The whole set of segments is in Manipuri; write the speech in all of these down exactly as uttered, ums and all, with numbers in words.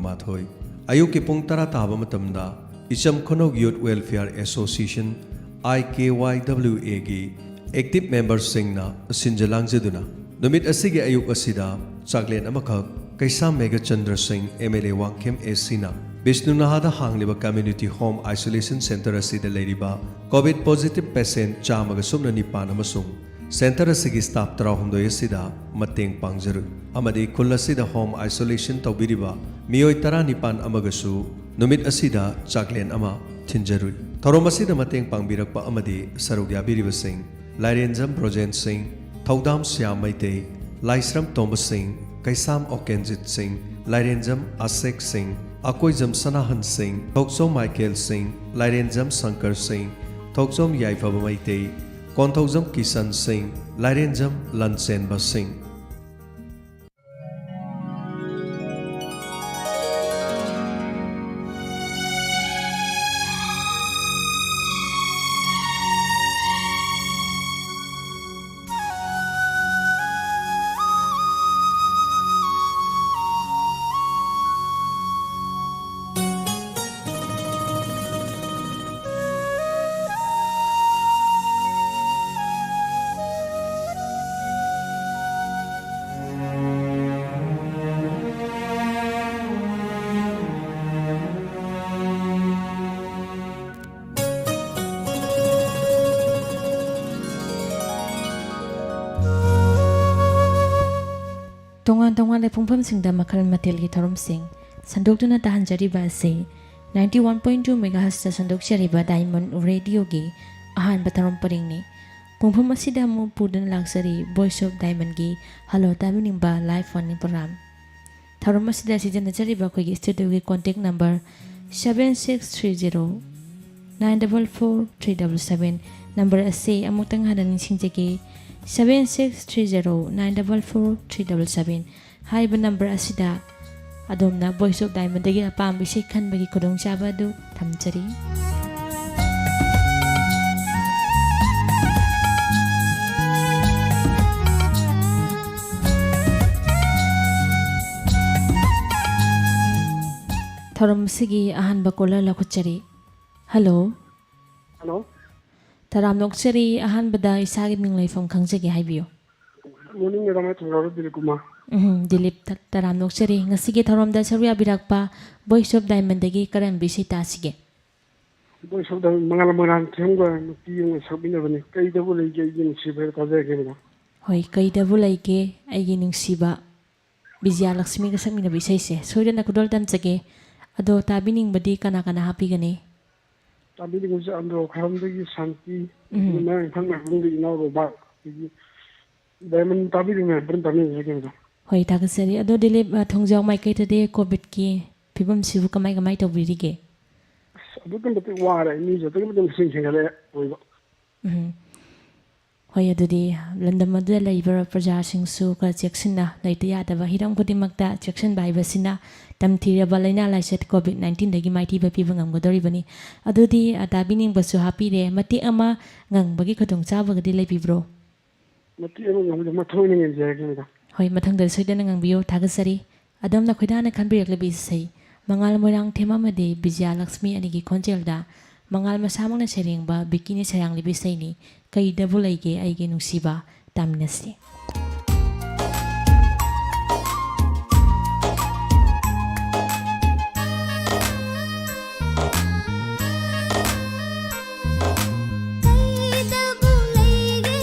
ꯃꯥꯊꯣꯏ꯫ ꯑꯌꯨꯛꯀꯤ ꯄꯨꯡ ꯇꯔꯥ ꯇꯥꯕ ꯃꯇꯝꯗ ꯏꯆꯝ ꯈꯨꯅꯧ Youth Welfare Association, I K Y W A ꯒꯤ active memberꯁꯤꯡꯅ ꯁꯤꯟꯖ ꯂꯥꯡꯖꯗꯨꯅ ꯅꯨꯃꯤꯠ ꯑꯁꯤꯒꯤ ꯑꯌꯨꯛ ꯑꯁꯤꯗ ꯆꯥꯛꯂꯦꯟ ꯑꯃꯈꯛ ꯀꯩꯁꯥꯝ ꯃꯦꯘꯆꯟꯗ꯭ꯔ ꯁꯤꯡ, M L A Wangkhem A Cꯅ Bishnu ꯅꯍꯥꯗ ꯍꯥꯡꯂꯤꯕ Community Home Isolation Centre ꯑꯁꯤꯗ ꯂꯩꯔꯤꯕ COVID positive patient ꯆꯥꯝꯃꯒ ꯁꯨꯞꯅ ꯅꯤꯄꯥꯟ ꯑꯃꯁꯨꯡ centre ꯑꯁꯤꯒꯤ staff ꯇꯔꯥꯍꯨꯝꯗꯣꯏ ꯑꯁꯤꯗ ꯃꯇꯦꯡ ꯄꯥꯡꯖꯔꯨꯏ ꯑꯃꯗꯤ ꯈꯨꯜ ꯑꯁꯤꯗ home isolation ꯇꯧꯕꯤꯔꯤꯕ ꯃꯤꯑꯣꯏ ꯇꯔꯥꯅꯤꯄꯥꯟ ꯑꯃꯒꯁꯨ ꯅꯨꯃꯤꯠ ꯑꯁꯤꯗ ꯆꯥꯛꯂꯦꯟ ꯑꯃ ꯊꯤꯟꯖꯔꯨꯏ꯫ ꯊꯧꯔꯝ ꯑꯁꯤꯗ ꯃꯇꯦꯡ ꯄꯥꯡꯕꯤꯔꯛꯄ ꯑꯃꯗꯤ ꯁꯔꯨꯛ ꯌꯥꯕꯤꯔꯤꯕꯁꯤꯡ ꯂꯥꯏꯔꯦꯟꯖꯝ ꯕ꯭ꯔꯣꯖꯦꯟ ꯁꯤꯡ, ꯊꯧꯗꯥꯝ ꯁ꯭ꯌꯥꯝ ꯃꯩꯇꯩ, ꯂꯥꯏꯁ꯭ꯔꯝ ꯇꯣꯝꯕ ꯁꯤꯡ, ꯀꯩꯁꯥꯝ ꯑꯣꯀꯦꯟꯖꯤꯠ ꯁꯤꯡ, ꯂꯥꯏꯔꯦꯟꯖꯝ ꯑꯁꯦꯛ ꯁꯤꯡ, ꯑꯀꯣꯏꯖꯝ ꯁꯅꯥꯍꯟ ꯁꯤꯡ, ꯊꯣꯛꯆꯣꯝ ꯃꯥꯏꯀꯦꯜ ꯁꯤꯡ, ꯂꯥꯏꯔꯦꯟꯖꯝ ꯁꯪꯀꯔ ꯁꯤꯡ, ꯊꯣꯛꯆꯣꯝ ꯌꯥꯏꯐꯕ ꯃꯩꯇꯩ, ꯀꯣꯟꯊꯧꯖꯝ ꯀꯤꯁꯟ ꯁꯤꯡ, ꯂꯥꯏꯔꯦꯟꯖꯝ ꯂꯟꯆꯦꯟꯕ ꯁꯤꯡ꯫ ꯇꯣꯉꯥꯟ ꯇꯣꯉꯥꯟꯕ ꯄꯨꯡꯐꯝꯁꯤꯡꯗ ꯃꯈꯜ ꯃꯊꯦꯜꯒꯤ ꯊꯧꯔꯝꯁꯤꯡ ꯁꯟꯗꯣꯛꯇꯨꯅ ꯇꯥꯍꯟꯖꯔꯤꯕ ꯑꯁꯤ ninety one point two megahertzꯇ ꯁꯟꯗꯣꯛꯆꯔꯤꯕ Diamond Radioꯒꯤ ꯑꯍꯥꯟꯕ ꯊꯧꯔꯝ ꯄꯔꯤꯡꯅꯤ꯫ ꯄꯨꯡꯐꯝ ꯑꯁꯤꯗ ꯑꯃꯨꯛ ꯄꯨꯗꯨꯅ ꯂꯥꯛꯆꯔꯤ Voice of Diamondꯒꯤ Hello ꯇꯥꯕꯤꯅꯤꯡꯕ live phone-in program꯫ ꯊꯧꯔꯝ ꯑꯁꯤꯗ ꯁꯤꯖꯤꯟꯅꯖꯔꯤꯕ ꯑꯩꯈꯣꯏꯒꯤ studioꯒꯤ contact number seven six three zero nine double four three double seven꯫ Number ꯑꯁꯤ ꯑꯃꯨꯛꯇꯪ ꯍꯟꯅ ꯅꯤꯡꯁꯤꯡꯖꯒꯦ, seven six three zero nine double four three double seven꯫ ꯍꯥꯏꯔꯤꯕ number ꯑꯁꯤꯗ ꯑꯗꯣꯝꯅ Voice of Diamondꯗꯒꯤ ꯑꯄꯥꯝꯕ ꯏꯁꯩ ꯈꯟꯕꯒꯤ ꯈꯨꯗꯣꯡꯆꯥꯕ ꯑꯗꯨ ꯊꯝꯖꯔꯤ꯫ ꯊꯧꯔꯝ ꯑꯁꯤꯒꯤ ꯑꯍꯥꯟꯕ caller ꯂꯧꯈꯠꯆꯔꯤ꯫ Hello꯫ Hello꯫ ꯇꯔꯥꯝꯅ ꯑꯣꯛꯆꯔꯤ꯫ ꯑꯍꯥꯟꯕꯗ ꯏꯁꯥꯒꯤ ꯃꯤꯡ ꯂꯩꯐꯝ ꯈꯪꯖꯒꯦ, ꯍꯥꯏꯕꯤꯌꯨ꯫ Morning madam, ꯑꯩ ꯊꯧꯖꯥꯎꯔꯣ ꯗꯤꯂꯤꯞ ꯀꯨꯃꯥꯔ꯫ ꯎꯝ, ꯗꯤꯂꯤꯞ, ꯇ-, ꯇꯔꯥꯝꯅ ꯑꯣꯛꯆꯔꯤ꯫ ꯉꯁꯤꯒꯤ ꯊꯧꯔꯝꯗ ꯁꯔꯨꯛ ꯌꯥꯕꯤꯔꯛꯄ Voice of Diamondꯗꯒꯤ ꯀꯔꯝꯕ ꯏꯁꯩ ꯇꯥꯁꯤꯒꯦ? Voice of Diamond, ꯃꯉꯥꯜ ꯃꯣꯏꯔꯥꯡ ꯊꯦꯝꯒ ꯅꯨꯄꯤ ꯑꯃꯒ ꯁꯛꯃꯤꯟꯅꯕꯅꯤ, ꯀꯩꯗꯕꯨ ꯂꯩꯒꯦ ꯑꯩꯒꯤ ꯅꯨꯡꯁꯤꯕ ꯍꯥꯏꯅ ꯇꯥꯖꯔꯒꯦ madam꯫ ꯍꯣꯏ, ꯀꯩꯗꯕꯨ ꯂꯩꯒꯦ ꯑꯩꯒꯤ ꯅꯨꯡꯁꯤꯕ꯫ ꯕꯤꯖꯌꯥꯂꯛꯁꯃꯤꯒ ꯁꯛꯃꯤꯟꯅꯕ ꯏꯁꯩꯁꯦ ꯁꯣꯏꯗꯅ ꯈꯨꯗꯣꯜ ꯇꯝꯖꯒꯦ꯫ ꯑꯗꯣ ꯇꯥꯕꯤꯅꯤꯡꯕꯗꯤ ꯀꯅꯥ ꯀꯅꯥ ꯍꯥꯞꯄꯤꯒꯅꯤ? ꯇꯥꯕꯤꯅꯤꯡꯕꯁꯦ ꯑꯟꯗ꯭ꯔꯣ ꯈꯔꯝꯗꯒꯤ ꯁꯥꯟꯇꯤ, ꯎꯝ꯫ ꯑꯗꯒꯤ ꯃꯌꯥꯡ ꯏꯝꯐꯥꯜ ꯃꯥꯏꯕꯝꯗꯒꯤ ꯏꯅꯥꯎ ꯔꯣꯕꯥꯔꯠ, ꯑꯗꯒꯤ Diamond ꯇꯥꯕꯤꯅꯤꯡꯕ ꯃꯌꯥꯝ ꯄꯨꯟꯅ ꯇꯥꯃꯤꯟꯅꯖꯔꯒꯦ madam꯫ ꯍꯣꯏ, ꯊꯥꯒꯠꯆꯔꯤ꯫ ꯑꯗꯣ ꯗꯤꯂꯤꯞ, ꯑ, ꯊꯣꯡꯖꯥꯎ ꯃꯥꯏꯀꯩꯗꯗꯤ COVIDꯀꯤ ꯐꯤꯕꯝꯁꯤꯕꯨ ꯀꯃꯥꯏ ꯀꯃꯥꯏ ꯇꯧꯕꯤꯔꯤꯒꯦ? ꯑꯁ, ꯑꯗꯨꯛꯀꯤ ꯃꯇꯤꯛ ꯋꯥꯔꯦ, ꯃꯤꯁꯨ ꯑꯗꯨꯛꯀꯤ ꯃꯇꯤꯛ ꯃꯁꯤꯡ ꯍꯦꯟꯒꯠꯂꯛꯑꯦ ꯑꯣꯏꯕ꯫ ꯎꯝ꯫ ꯍꯣꯏ, ꯑꯗꯨꯗꯤ ꯂꯝꯗꯝ ꯑꯗꯨꯗ ꯂꯩꯕ ꯄ꯭ꯔꯖꯥꯁꯤꯡꯁꯨ ꯈꯔ ꯆꯦꯛꯁꯤꯟꯅ ꯂꯩꯇ ꯌꯥꯗꯕ, ꯍꯤꯔꯝ ꯈꯨꯗꯤꯡꯃꯛꯇ ꯆꯦꯛꯁꯤꯟꯕ ꯍꯥꯏꯕꯁꯤꯅ ꯇꯝꯊꯤꯔꯕ ꯂꯥꯏꯅꯥ ꯂꯥꯏꯆꯠ COVID nineteenꯗꯒꯤ ꯃꯥꯏꯊꯤꯕ ꯄꯤꯕ ꯉꯝꯒꯗꯧꯔꯤꯕꯅꯤ꯫ ꯑꯗꯨꯗꯤ, ꯑ, ꯇꯥꯕꯤꯅꯤꯡꯕꯁꯨ ꯍꯥꯞꯄꯤꯔꯦ, ꯃꯇꯦꯛ ꯑꯃ ꯉꯪꯕꯒꯤ ꯈꯨꯗꯣꯡꯆꯥꯕꯒꯗꯤ ꯂꯩꯕꯤꯕ꯭ꯔꯣ? ꯃꯇꯦꯛ ꯑꯃ ꯉꯪꯕꯗ ꯃꯊꯪ ꯑꯣꯏꯅ ꯉꯪꯖꯔꯒꯦ madam꯫ ꯍꯣꯏ, ꯃꯊꯪꯗ ꯁꯣꯏꯗꯅ ꯉꯪꯕꯤꯌꯨ꯫ ꯊꯥꯒꯠꯆꯔꯤ꯫ ꯑꯗꯣꯝꯅ ꯈꯣꯏꯗꯥꯅ ꯈꯟꯕꯤꯔꯛꯂꯤꯕ ꯏꯁꯩ ꯃꯉꯥꯜ ꯃꯣꯏꯔꯥꯡꯊꯦꯝ ꯑꯃꯗꯤ ꯕꯤꯖꯌꯥꯂꯛꯁꯃꯤ ꯑꯅꯤꯒꯤ ꯈꯣꯟꯖꯦꯜꯗ ꯃꯉꯥꯜ ꯃꯁꯥꯃꯛꯅ ꯁꯩꯔꯦꯡꯕ ꯕꯤꯀꯤꯅ ꯁꯩꯔꯥꯡꯂꯤꯕ ꯏꯁꯩꯅꯤ, ꯀꯩꯗꯕꯨ ꯂꯩꯒꯦ ꯑꯩꯒꯤ ꯅꯨꯡꯁꯤꯕ꯫ ꯇꯥꯃꯤꯟꯅꯁꯤ꯫ ꯀꯩꯗꯕꯨ ꯂꯩꯒꯦ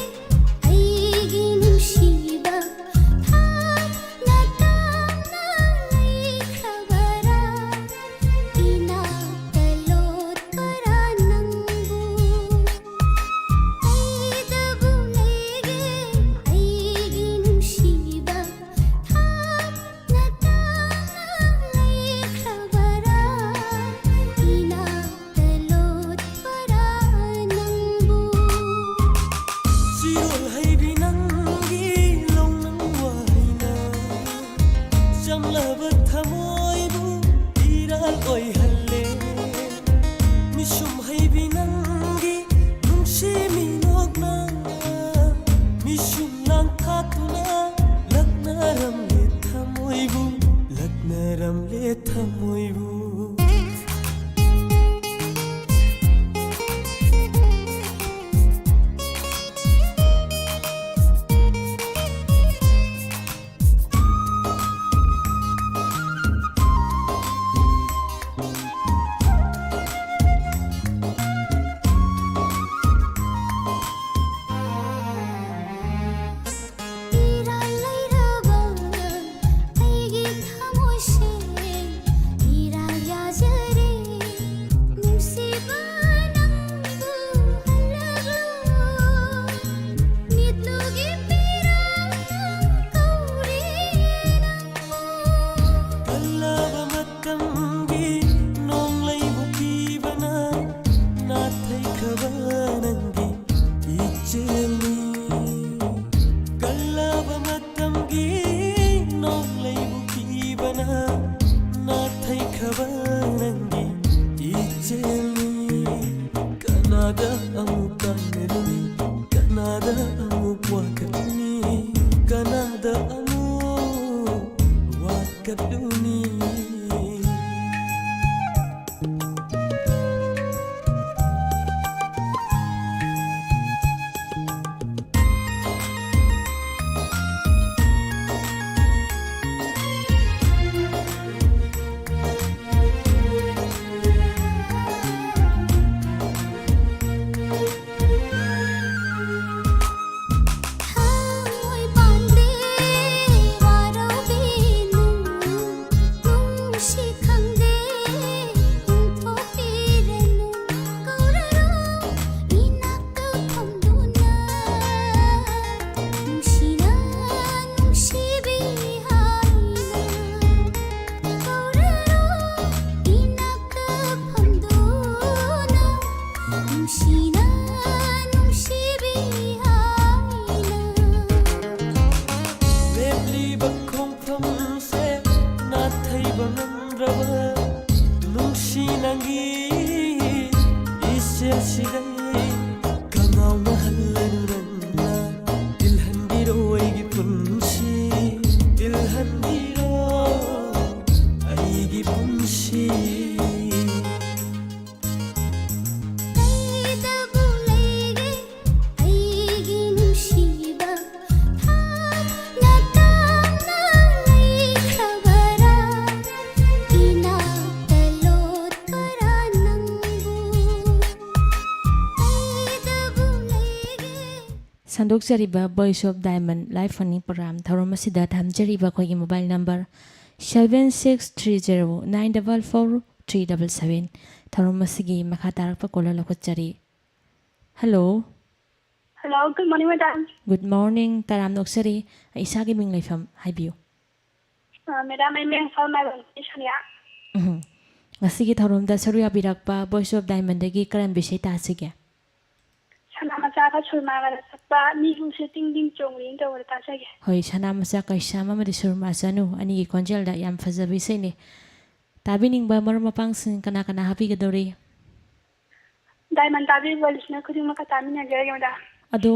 ꯑꯩꯒꯤ ꯅꯨꯡꯁꯤꯕ, ꯊꯥꯞꯅ ꯇꯥꯡꯅ ꯂꯩꯈ꯭ꯔꯕꯔꯥ, ꯏꯅꯥꯛꯇ ꯂꯣꯠꯄꯔꯥ ꯅꯪꯕꯨ? ꯀꯩꯗꯕꯨ ꯂꯩꯒꯦ ꯑꯩꯒꯤ ꯅꯨꯡꯁꯤꯕ, ꯊꯥꯞꯅ ꯇꯥꯡꯅ ꯂꯩꯈ꯭ꯔꯕꯔꯥ, ꯏꯅꯥꯛꯇ ꯂꯣꯠꯄꯔꯥ ꯅꯪꯕꯨ? ꯆꯤꯔꯣꯜ ꯍꯩꯕꯤ ꯅꯪꯒꯤ ꯂꯧꯅꯪ ꯋꯥꯍꯩꯅ ꯆꯝꯂꯕ ꯊꯃꯣꯏꯕꯨ ꯏꯔꯥꯜ ꯑꯣꯏꯍꯜꯂꯦ꯫ ꯃꯤꯁꯨꯝ ꯍꯩꯕꯤ ꯅꯪꯒꯤ ꯅꯨꯡꯁꯤ ꯃꯤꯅꯣꯛꯅ ꯃꯤꯁꯨꯝ ꯂꯥꯡꯊꯥꯛꯇꯨꯅ ꯂꯛꯅꯔꯝꯂꯦ ꯊꯃꯣꯏꯕꯨ, ꯂꯛꯅꯔꯝꯂꯦ ꯊꯃꯣꯏꯕꯨ꯫ ꯈꯕꯔ ꯅꯪꯒꯤ ꯏꯆꯦꯜꯅꯤ꯫ ꯀꯅꯥꯗ ꯑꯃꯨꯛ ꯇꯥꯟꯅꯔꯨꯅꯤ? ꯀꯅꯥꯗ ꯑꯃꯨꯛ ꯋꯥꯀꯠꯂꯨꯅꯤ? ꯀꯅꯥꯗ ꯑꯃꯨꯛ ꯋꯥꯀꯠꯂꯨꯅꯤ? ꯅꯨꯡꯁꯤꯅ ꯅꯨꯡꯁꯤꯕꯤ ꯍꯥꯏꯅ ꯂꯦꯞꯂꯤꯕ ꯈꯣꯡꯐꯝꯁꯦ ꯅꯥꯊꯩꯕ ꯉꯝꯗ꯭ꯔꯕ ꯅꯨꯡꯁꯤ ꯅꯪꯒꯤ ꯏꯆꯦꯜꯁꯤꯗ ꯀꯅꯥꯅ ꯍꯜꯂꯅꯨ ꯅꯪꯅ ꯇꯤꯜꯍꯟꯕꯤꯔꯣ ꯑꯩꯒꯤ ꯄꯨꯟꯁꯤ, ꯇꯤꯜꯍꯟꯕꯤꯔꯣ ꯑꯩꯒꯤ ꯄꯨꯟꯁꯤ꯫ ꯀꯩꯗꯕꯨ ꯂꯩꯒꯦ ꯑꯩꯒꯤ ꯅꯨꯡꯁꯤꯕ, ꯊꯥꯞꯅ ꯇꯥꯡꯅ ꯂꯩꯈ꯭ꯔꯕꯔꯥ? ꯏꯅꯥꯛꯇ ꯂꯣꯠꯄꯔꯥ ꯅꯪꯕꯨ? ꯀꯩꯗꯕꯨ ꯂꯩꯒꯦ? ꯁꯟꯗꯣꯛꯆꯔꯤꯕ Voice of Diamond Live Phone-In Program ꯊꯧꯔꯝ ꯑꯁꯤꯗ ꯊꯝꯖꯔꯤꯕ ꯑꯩꯈꯣꯏꯒꯤ mobile number seven six three zero nine double four three double seven꯫ ꯊꯧꯔꯝ ꯑꯁꯤꯒꯤ ꯃꯈꯥ ꯇꯥꯔꯛꯄ caller ꯂꯧꯈꯠꯆꯔꯤ꯫ Hello꯫ Hello, good morning, madam. Good morning, ꯇꯔꯥꯝꯅ ꯑꯣꯛꯆꯔꯤ꯫ ꯏꯁꯥꯒꯤ ꯃꯤꯡ ꯂꯩꯐꯝ ꯍꯥꯏꯕꯤꯌꯨ꯫ ꯑ, madam, ꯑꯩ ꯃꯤꯡ ꯏꯝꯐꯥꯜ ꯃꯥꯏꯕꯝꯗꯒꯤ ꯁꯣꯅꯤꯌꯥ꯫ ꯎꯝ꯫ ꯉꯁꯤꯒꯤ ꯊꯧꯔꯝꯗ ꯁꯔꯨꯛ ꯌꯥꯕꯤꯔꯛꯄ Voice of Diamond-ꯗꯒꯤ ꯀꯔꯝꯕ ꯏꯁꯩ ꯇꯥꯁꯤꯒꯦ? ꯁꯅꯥ ꯃꯆꯥꯒ ꯁꯨꯔꯃꯥꯒꯅ ꯁꯛꯄ ꯃꯤꯍꯨꯁꯦ ꯇꯤꯡ ꯇꯤꯡ ꯆꯣꯡꯂꯤꯡ ꯇꯧꯕꯗ ꯇꯥꯖꯒꯦ꯫ ꯍꯣꯏ, ꯁꯅꯥ ꯃꯆꯥ ꯀꯩꯁꯥꯝ ꯑꯃꯗꯤ ꯁꯨꯔꯃꯥ ꯆꯅꯨ ꯑꯅꯤꯒꯤ ꯈꯣꯟꯖꯦꯜꯗ ꯌꯥꯝ ꯐꯖꯕ ꯏꯁꯩꯅꯤ꯫ ꯇꯥꯕꯤꯅꯤꯡꯕ ꯃꯔꯨꯞ ꯃꯄꯥꯡꯁꯤꯡ ꯀꯅꯥ ꯀꯅꯥ ꯍꯥꯞꯄꯤꯒꯗꯧꯔꯤ? ꯗꯥꯏꯃꯟ ꯇꯥꯕꯤꯕ ꯂꯤꯁꯅꯔ ꯈꯨꯗꯤꯡꯃꯛꯀ ꯇꯥꯃꯤꯟꯅꯖꯔꯒꯦ, ꯃꯦꯗꯥꯝ꯫ ꯑꯗꯣ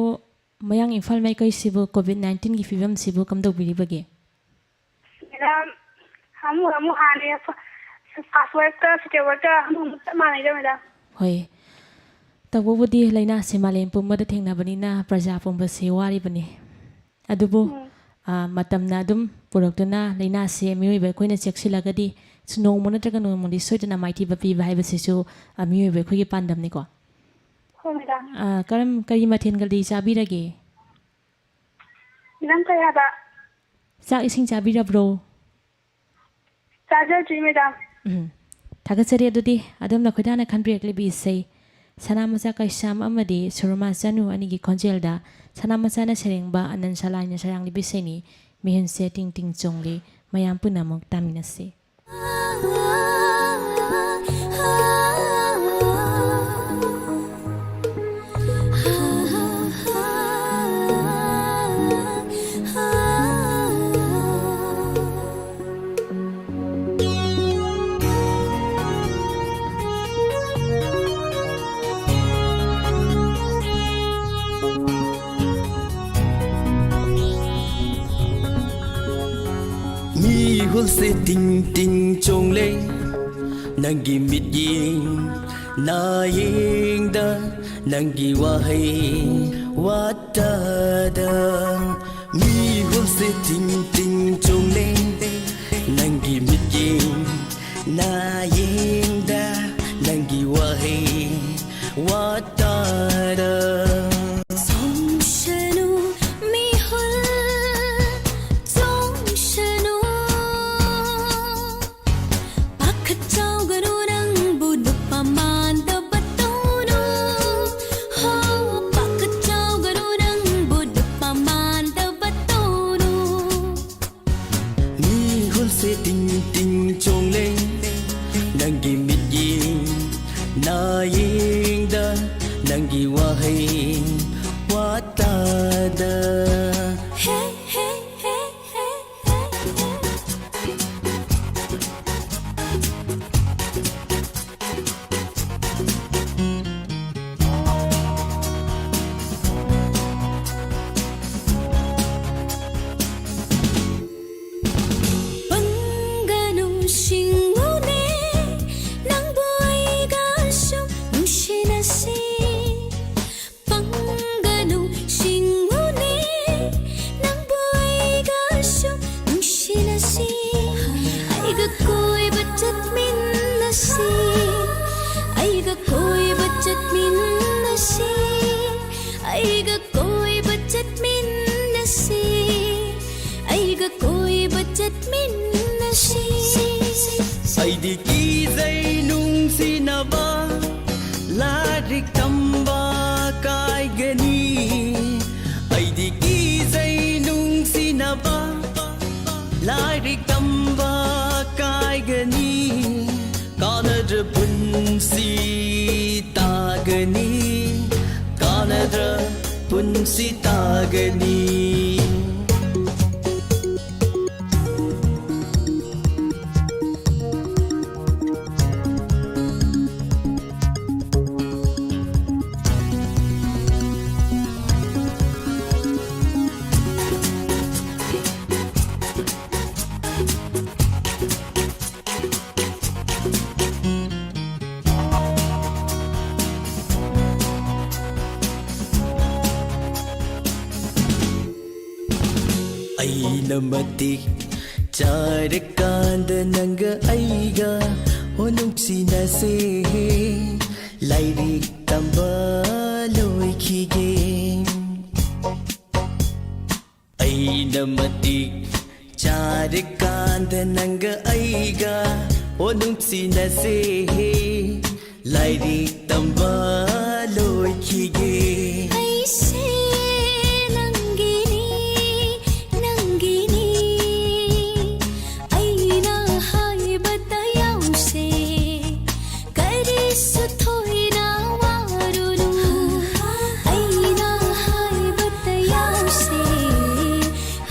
ꯃꯌꯥꯡ ꯏꯝꯐꯥꯜ ꯃꯥꯏꯀꯩꯁꯤꯕꯨ ꯀꯣꯚꯤꯗ ꯅꯥꯏꯟꯇꯤꯟꯒꯤ ꯐꯤꯕꯝꯁꯤꯕꯨ ꯀꯝꯗꯧꯕꯤꯔꯤꯕꯒꯦ? ꯃꯦꯗꯥꯝ, ꯑꯃꯨꯛ ꯑꯃꯨꯛ ꯍꯥꯟꯅ ꯐ-, ꯐꯥꯁ ꯋꯦꯕꯀ ꯁꯦꯀꯦꯟ ꯋꯦꯕꯀ ꯑꯃꯨꯛ ꯑꯃꯨꯛ ꯆꯞ ꯃꯥꯟꯅꯩꯗ, ꯃꯦꯗꯥꯝ꯫ ꯍꯣꯏ, ꯇꯧꯕꯕꯨꯗꯤ ꯂꯥꯏꯅꯥꯁꯦ ꯃꯥꯂꯦꯝ ꯄꯨꯝꯕꯗ ꯊꯦꯡꯅꯕꯅꯤꯅ ꯄ꯭ꯔꯖꯥ ꯄꯨꯝꯕꯁꯦ ꯋꯥꯔꯤꯕꯅꯤ꯫ ꯑꯗꯨꯕꯨ, ꯎꯝ꯫ ꯑ, ꯃꯇꯝꯅ ꯑꯗꯨꯝ ꯄꯨꯔꯛꯇꯨꯅ ꯂꯥꯏꯅꯥꯁꯦ ꯃꯤꯑꯣꯏꯕ ꯑꯩꯈꯣꯏꯅ ꯆꯦꯛꯁꯤꯜꯂꯒꯗꯤ ꯅꯣꯡꯃ ꯅꯠꯇ꯭ꯔꯒ ꯅꯣꯡꯃꯗꯤ ꯁꯣꯏꯗꯅ ꯃꯥꯏꯊꯤꯕ ꯄꯤꯕ ꯍꯥꯏꯕꯁꯤꯁꯨ, ꯑ, ꯃꯤꯑꯣꯏꯕ ꯑꯩꯈꯣꯏꯒꯤ ꯄꯥꯟꯗꯝꯅꯤꯀꯣ꯫ ꯍꯣꯏ, ꯃꯦꯗꯥꯝ꯫ ꯑ, ꯀꯔꯝ-, ꯀꯔꯤ ꯃꯊꯦꯜꯒꯗꯤ ꯆꯥꯕꯤꯔꯒꯦ? ꯃꯦꯗꯥꯝ, ꯀꯩ ꯍꯥꯏꯕ? ꯆꯥꯛ ꯏꯁꯤꯡ ꯆꯥꯕꯤꯔꯕ꯭ꯔꯣ? ꯆꯥꯖꯗ꯭ꯔꯤ, ꯃꯦꯗꯥꯝ꯫ ꯎꯝ꯫ ꯊꯥꯒꯠꯆꯔꯤ꯫ ꯑꯗꯨꯗꯤ ꯑꯗꯣꯝꯅ ꯈꯣꯏꯗꯥꯅ ꯈꯟꯕꯤꯔꯛꯂꯤꯕ ꯏꯁꯩ ꯁꯅꯥ ꯃꯆꯥ ꯀꯩꯁꯥꯝ ꯑꯃꯗꯤ ꯁꯨꯔꯃꯥ ꯆꯅꯨ ꯑꯅꯤꯒꯤ ꯈꯣꯟꯖꯦꯜꯗ ꯁꯅꯥ ꯃꯆꯥꯅ ꯁꯩꯔꯦꯡꯕ ꯑꯅꯟ ꯁꯂꯥꯏꯅ ꯁꯩꯔꯥꯡꯂꯤꯕ ꯏꯁꯩꯅꯤ, ꯃꯤꯍꯨꯟꯁꯦ ꯇꯤꯡ ꯇꯤꯡ ꯆꯣꯡꯂꯤ꯫ ꯃꯌꯥꯝ ꯄꯨꯟꯅ ꯑꯃꯨꯛ ꯇꯥꯃꯤꯟꯅꯁꯤ꯫ ꯃꯤꯍꯨꯜꯁꯦ ꯇꯤꯡ ꯇꯤꯡ ꯆꯣꯡꯂꯦ, ꯅꯪꯒꯤ ꯃꯤꯠꯌꯦꯡ ꯅꯥꯌꯦꯡꯗ, ꯅꯪꯒꯤ ꯋꯥꯍꯩ ꯋꯥꯇꯥꯗ꯫ ꯃꯤꯍꯨꯜꯁꯦ ꯇꯤꯡ ꯇꯤꯡ ꯆꯣꯡꯂꯦ, ꯅꯪꯒꯤ ꯃꯤꯠꯌꯦꯡ ꯅꯥꯌꯦꯡꯗ, ꯅꯪꯒꯤ ꯋꯥꯍꯩ ꯋꯥꯇꯥꯗ꯫ ꯆꯣꯡꯁꯅꯨ ꯃꯤꯍꯨꯜ, ꯆꯣꯡꯁꯅꯨ꯫ ꯄꯥꯈꯠꯆꯧꯒꯅꯨ ꯅꯪꯕꯨ ꯅꯨꯄꯥ ꯃꯥꯟꯗꯕ ꯇꯧꯅꯨ꯫ ꯍꯣ, ꯄꯥꯈꯠꯆꯧꯒꯅꯨ ꯅꯪꯕꯨ ꯅꯨꯄꯥ ꯃꯥꯟꯗꯕ ꯇꯧꯅꯨ꯫ ꯃꯤꯍꯨꯜꯁꯦ ꯇꯤꯡ ꯆꯠꯃꯤꯟꯅꯁꯤ, ꯑꯩꯒ ꯀꯣꯏꯕ ꯆꯠꯃꯤꯟꯅꯁꯤ, ꯑꯩꯒ ꯀꯣꯏꯕ ꯆꯠꯃꯤꯟꯅꯁꯤ, ꯑꯩꯒ ꯀꯣꯏꯕ ꯆꯠꯃꯤꯟꯅꯁꯤ꯫ ꯑꯩꯗꯤ ꯀꯤꯖꯩ ꯅꯨꯡꯁꯤꯅꯕ, ꯂꯥꯏꯔꯤꯛ ꯇꯝꯕ ꯀꯥꯏꯒꯅꯤ꯫ ꯑꯩꯗꯤ ꯀꯤꯖꯩ ꯅꯨꯡꯁꯤꯅꯕ, ꯂꯥꯏꯔꯤꯛ ꯇꯝꯕ ꯀꯥꯏꯒꯅꯤ꯫ ꯀꯥꯟꯅꯗ꯭ꯔ ꯄꯨꯟꯁꯤ ꯇꯥꯒꯅꯤ, ꯀꯥꯟꯅꯗ꯭ꯔ ꯄꯨꯟꯁꯤ ꯇꯥꯒꯅꯤ꯫ ꯑꯩꯅ ꯃꯇꯤꯛ ꯆꯥꯔꯀꯥꯟꯗ ꯅꯪꯒ ꯑꯩꯒ ꯑꯣ ꯅꯨꯡꯁꯤꯅꯁꯦ, ꯂꯥꯏꯔꯤꯛ ꯇꯝꯕ ꯂꯣꯏꯈꯤꯒꯦ꯫ ꯑꯩꯅ ꯃꯇꯤꯛ ꯆꯥꯔꯀꯥꯟꯗ ꯅꯪꯒ ꯑꯩꯒ ꯑꯣ ꯅꯨꯡꯁꯤꯅꯁꯦ, ꯂꯥꯏꯔꯤꯛ ꯇꯝꯕ ꯂꯣꯏꯈꯤꯒꯦ꯫ ꯑꯩꯁꯦ ꯅꯪꯒꯤꯅꯤ, ꯅꯪꯒꯤꯅꯤ, ꯑꯩꯅ ꯍꯥꯏꯕꯗ ꯌꯥꯎꯁꯦ, ꯀꯔꯤꯁꯨ ꯊꯣꯏꯅ ꯋꯥꯔꯨꯅꯨ, ꯑꯩꯅ ꯍꯥꯏꯕꯗ ꯌꯥꯎꯁꯦ,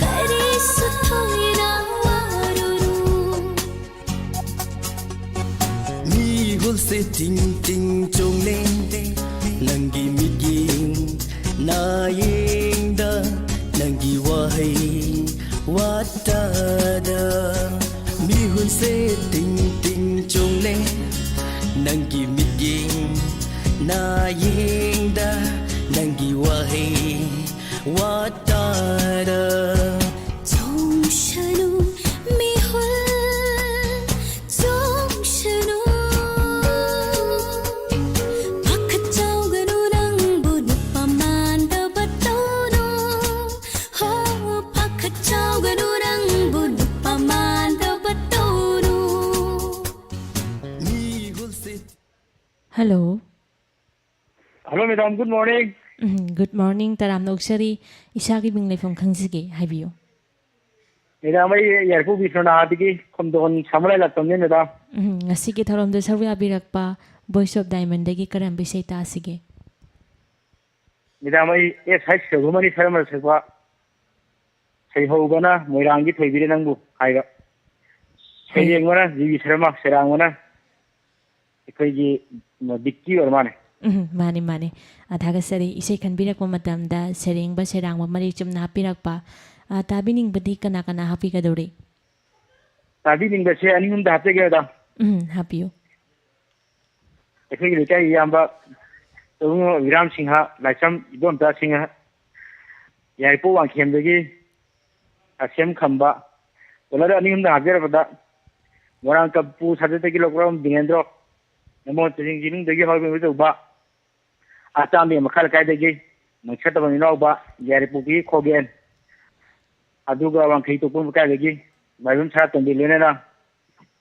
ꯀꯔꯤꯁꯨ ꯊꯣꯏꯅ ꯋꯥꯔꯨꯅꯨ꯫ ꯃꯤꯍꯨꯜꯁꯦ ꯇꯤꯡ ꯇꯤꯡ ꯆꯣꯡꯂꯦ, ꯅꯪꯒꯤ ꯃꯤꯠꯌꯦꯡ ꯅꯥꯌꯦꯡꯗ, ꯅꯪꯒꯤ ꯋꯥꯍꯩ ꯋꯥꯇꯥꯗ꯫ ꯃꯤꯍꯨꯜꯁꯦ ꯇꯤꯡ ꯇꯤꯡ ꯆꯣꯡꯂꯦ, ꯅꯪꯒꯤ ꯃꯤꯠꯌꯦꯡ ꯅꯥꯌꯦꯡꯗ, ꯅꯪꯒꯤ ꯋꯥꯍꯩ ꯋꯥꯇꯥꯗ꯫ ꯆꯣꯡꯁꯅꯨ ꯃꯤꯍꯨꯜ, ꯆꯣꯡ Hello. Hello, madam. Good morning. ꯎꯝ, good morning. ꯇꯔꯥꯝꯅ ꯑꯣꯛꯆꯔꯤ꯫ ꯏꯁꯥꯒꯤ ꯃꯤꯡ ꯂꯩꯐꯝ ꯈꯪꯖꯒꯦ꯫ ꯍꯥꯏꯕꯤꯌꯨ꯫ Madam, ꯑꯩ ꯌꯥꯏꯔꯤꯄꯣꯛ ꯕꯤꯁ꯭ꯋꯅꯥꯊꯗꯒꯤ ꯈꯣꯝꯗꯣꯟ ꯁꯥꯃꯨꯔꯥꯏ ꯂꯥꯛꯄꯝꯅꯦ, madam꯫ ꯎꯝ, ꯉꯁꯤꯒꯤ ꯊꯧꯔꯝꯗ ꯁꯔꯨꯛ ꯌꯥꯕꯤꯔꯛꯄ Voice of Diamondꯗꯒꯤ ꯀꯔꯝꯕ ꯏꯁꯩ ꯇꯥꯁꯤꯒꯦ? Madam, ꯑꯩ ꯑꯦꯁ ꯍꯩꯆ ꯔꯘꯨꯃꯅꯤ ꯁꯔꯃꯅ ꯁꯛꯄ ꯁꯩꯍꯧꯕꯅ ꯃꯣꯏꯔꯥꯡꯒꯤ ꯊꯣꯏꯕꯤꯔꯦ ꯅꯪꯕꯨ ꯍꯥꯏꯕ꯫ ꯍꯣꯏ꯫ ꯁꯩꯔꯦꯡꯕꯅ ꯖꯤ ꯚꯤ ꯁꯔꯃ, ꯁꯩꯔꯥꯡꯕꯅ ꯑꯩꯈꯣꯏꯒꯤ ꯕꯤꯛꯀꯤ ꯑꯣꯏꯔ ꯃꯥꯅꯦ꯫ ꯎꯝ, ꯃꯥꯅꯤ, ꯃꯥꯅꯤ꯫ ꯑ, ꯊꯥꯒꯠꯆꯔꯤ꯫ ꯏꯁꯩ ꯈꯟꯕꯤꯔꯛꯄ ꯃꯇꯝꯗ ꯁꯩꯔꯦꯡꯕ, ꯁꯩꯔꯥꯡꯕ ꯃꯔꯤꯛ ꯆꯨꯝꯅ ꯍꯥꯞꯄꯤꯔꯛꯄ꯫ ꯑ, ꯇꯥꯕꯤꯅꯤꯡꯕꯗꯤ ꯀꯅꯥ ꯀꯅꯥ ꯍꯥꯞꯄꯤꯒꯗꯧꯔꯤ? ꯇꯥꯕꯤꯅꯤꯡꯕꯁꯦ ꯑꯅꯤ ꯑꯍꯨꯝꯗ ꯍꯥꯞꯆꯒꯦ, madam꯫ ꯎꯝ, ꯍꯥꯞꯄꯤꯌꯨ꯫ ꯑꯩꯈꯣꯏꯒꯤ ꯂꯩꯀꯥꯏꯒꯤ ꯏꯌꯥꯝꯕ ꯏꯕꯨꯡꯉꯣ ꯕꯤꯔꯥꯝ ꯁꯤꯡꯍ, ꯂꯥꯏꯁ꯭ꯔꯝ ꯏꯕꯣꯝꯆꯥ ꯁꯤꯡꯍ, ꯌꯥꯏꯔꯤꯄꯣꯛ ꯋꯥꯡꯈꯦꯝꯗꯒꯤ ꯑꯁꯦꯝ ꯈꯝꯕ, dollar ꯑꯅꯤ ꯑꯍꯨꯝꯗ ꯍꯥꯞꯆꯔꯕꯗ ꯃꯣꯏꯔꯥꯡ ꯀꯝꯄꯨ ꯁꯥꯖꯠꯇꯒꯤ ꯂꯧꯕ꯭ꯔꯝ ꯕꯤꯅꯦꯟꯗ꯭ꯔꯣ, ꯅꯃꯣꯟ ꯆꯤꯡ ꯏꯃꯨꯡꯗꯒꯤ ꯍꯧꯔꯒ ꯇꯧꯕ, ꯑꯆꯥꯝꯕꯤ ꯃꯈꯥ ꯂꯩꯀꯥꯏꯗꯒꯤ ꯃꯩꯁꯥ ꯇꯝꯕ ꯏꯅꯥꯎꯕ, ꯌꯥꯏꯔꯤꯄꯣꯛꯀꯤ ꯈꯣꯒꯦꯟ, ꯑꯗꯨꯒ ꯋꯥꯡꯈꯩ ꯇꯣꯛꯄ ꯂꯩꯀꯥꯏꯗꯒꯤ ꯃꯥꯏꯕꯝ ꯁꯅꯥꯇꯣꯝꯕꯤ ꯂꯣꯏꯅꯅ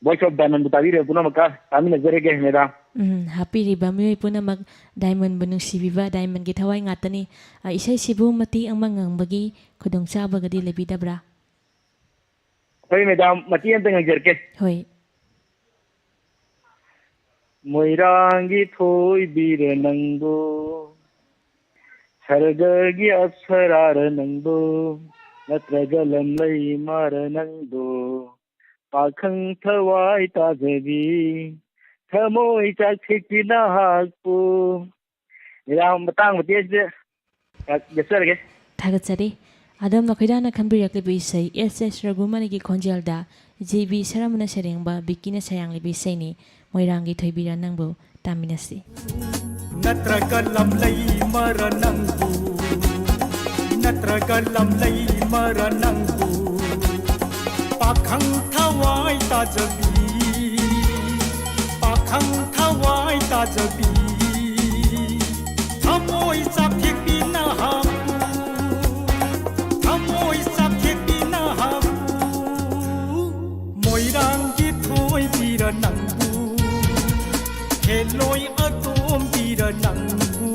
Voice of Diamondꯕꯨ ꯇꯥꯕꯤꯔꯤꯕ ꯄꯨꯝꯅꯃꯛꯀ ꯇꯥꯃꯤꯟꯅꯖꯔꯒꯦ, madam꯫ ꯎꯝ, ꯍꯥꯞꯄꯤꯔꯤꯕ ꯃꯤꯑꯣꯏ ꯄꯨꯝꯅꯃꯛ Diamondꯕꯨ ꯅꯨꯡꯁꯤꯕꯤꯕ, Diamondꯒꯤ ꯊꯋꯥꯏ ꯉꯥꯛꯇꯅꯤ꯫ ꯑ, ꯏꯁꯩꯁꯤꯕꯨ ꯃꯇꯦꯛ ꯑꯃ ꯉꯪꯕꯒꯤ ꯈꯨꯗꯣꯡꯆꯥꯕꯒꯗꯤ ꯂꯩꯕꯤꯗꯕ꯭ꯔꯥ? ꯍꯣꯏ, madam, ꯃꯇꯦꯛ ꯑꯃꯇ ꯉꯪꯖꯔꯛꯀꯦ꯫ ꯍꯣꯏ꯫ ꯃꯣꯏꯔꯥꯡꯒꯤ ꯊꯣꯏꯕꯤꯔ ꯅꯪꯕꯨ, ꯁꯔꯒꯒꯤ ꯑꯞꯁꯔꯥꯔ ꯅꯪꯕꯨ, ꯅꯠꯇ꯭ꯔꯒ ꯂꯝꯂꯩ ꯃꯥꯔ ꯅꯪꯕꯨ, ꯄꯥꯈꯪ ꯊꯋꯥꯏ ꯇꯥꯖꯕꯤ, ꯊꯃꯣꯏ ꯆꯥꯛꯊꯦꯛꯄꯤ ꯅꯍꯥꯛꯄꯨ꯫ Madam, ꯃꯇꯥꯡ ꯃꯇꯦꯛ ꯑꯁꯤꯗ ꯌꯦꯠꯆꯔꯒꯦ꯫ ꯊꯥꯒꯠꯆꯔꯤ꯫ ꯑꯗꯣꯝꯅ ꯈꯣꯏꯗꯥꯅ ꯈꯟꯕꯤꯔꯛꯂꯤꯕ ꯏꯁꯩ ꯑꯦꯁ ꯑꯦꯁ ꯔꯘꯨꯃꯅꯤꯒꯤ ꯈꯣꯟꯖꯦꯜꯗ ꯖꯤ ꯕꯤ ꯁꯔꯃꯅ ꯁꯩꯔꯦꯡꯕ ꯕꯤꯛꯀꯤꯅ ꯁꯩꯔꯥꯡꯂꯤꯕ ꯏꯁꯩꯅꯤ, ꯃꯣꯏꯔꯥꯡꯒꯤ ꯊꯣꯏꯕꯤꯔ ꯅꯪꯕꯨ ꯇꯥꯃꯤꯟꯅꯁꯤ꯫ ꯅꯠꯇ꯭ꯔꯒ ꯂꯝꯂꯩ ꯃꯔ ꯅꯪꯕꯨ, ꯅꯠꯇ꯭ꯔꯒ ꯂꯝꯂꯩ ꯃꯔ ꯅꯪꯕꯨ, ꯄꯥꯈꯪ ꯊꯋꯥꯏ ꯇꯥꯖꯕꯤ, ꯄꯥꯈꯪ ꯊꯋꯥꯏ ꯇꯥꯖꯕꯤ, ꯊꯃꯣꯏ ꯆꯥꯛꯊꯦꯛꯄꯤ ꯅꯍꯥꯛꯄꯨ, ꯊꯃꯣꯏ ꯆꯥꯛꯊꯦꯛꯄꯤ ꯅꯍꯥꯛꯄꯨ, ꯃꯣꯏꯔꯥꯡꯒꯤ ꯊꯣꯏꯕꯤꯔ ꯅꯪꯕꯨ, ꯍꯦꯂꯣꯏ ꯅꯪꯕꯨ꯫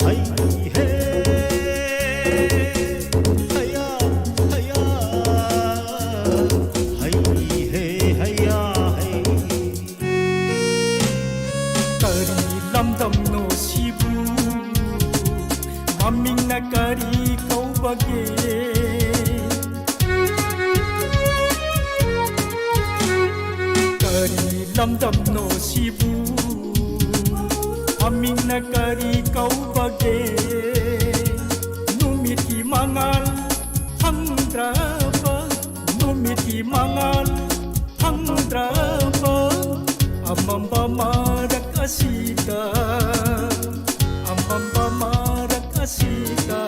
ꯍꯩ ꯍꯦ, ꯍꯩꯌꯥ, ꯍꯩꯌꯥ, ꯍꯩ ꯍꯦ, ꯍꯩꯌꯥ, ꯍꯩ꯫ ꯀꯔꯤ ꯂꯝꯗꯝꯅꯣ ꯁꯤꯕꯨ? ꯃꯃꯤꯡꯅ ꯀꯔꯤ ꯀꯧꯕꯒꯦ? ꯀꯔꯤ ꯂꯝꯗꯝꯅꯣ ꯁꯤꯕꯨ? ꯃꯃꯤꯡꯅ ꯀꯔꯤ ꯀꯧꯕꯒꯦ? ꯅꯨꯃꯤꯠꯀꯤ ꯃꯉꯥꯜ ꯐꯪꯗ꯭ꯔꯕ, ꯅꯨꯃꯤꯠꯀꯤ ꯃꯉꯥꯜ ꯐꯪꯗ꯭ꯔꯕ ꯑꯃꯝꯕ ꯃꯔꯛ ꯑꯁꯤꯗ, ꯑꯃꯝꯕ ꯃꯔꯛ ꯑꯁꯤꯗ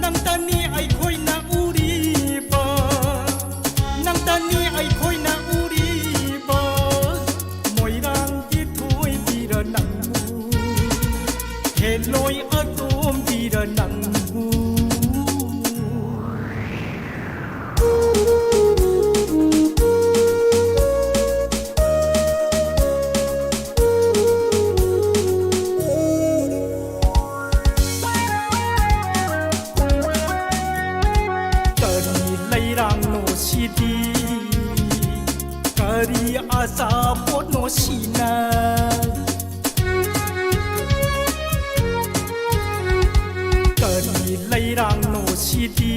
ꯅꯪꯇꯅꯤ ꯑꯩꯈꯣꯏꯅ ꯎꯔꯤꯕ, ꯅꯪꯇꯅꯤ ꯑꯩꯈꯣꯏꯅ ꯎꯔꯤꯕ꯫ ꯃꯣꯏꯔꯥꯡꯒꯤ ꯊꯣꯏꯕꯤꯔ ꯅꯪꯕꯨ, ꯍꯦꯂꯣꯏ ꯑꯇꯣꯝꯕꯤꯔ ꯅꯪꯕꯨ꯫ ꯀꯔꯤ ꯂꯩꯔꯥꯡꯅꯣ ꯁꯤꯗꯤ? ꯀꯔꯤ ꯑꯆꯥꯄꯣꯠꯅꯣ ꯁꯤꯅ? ꯀꯔꯤ ꯂꯩꯔꯥꯡꯅꯣ ꯁꯤꯗꯤ?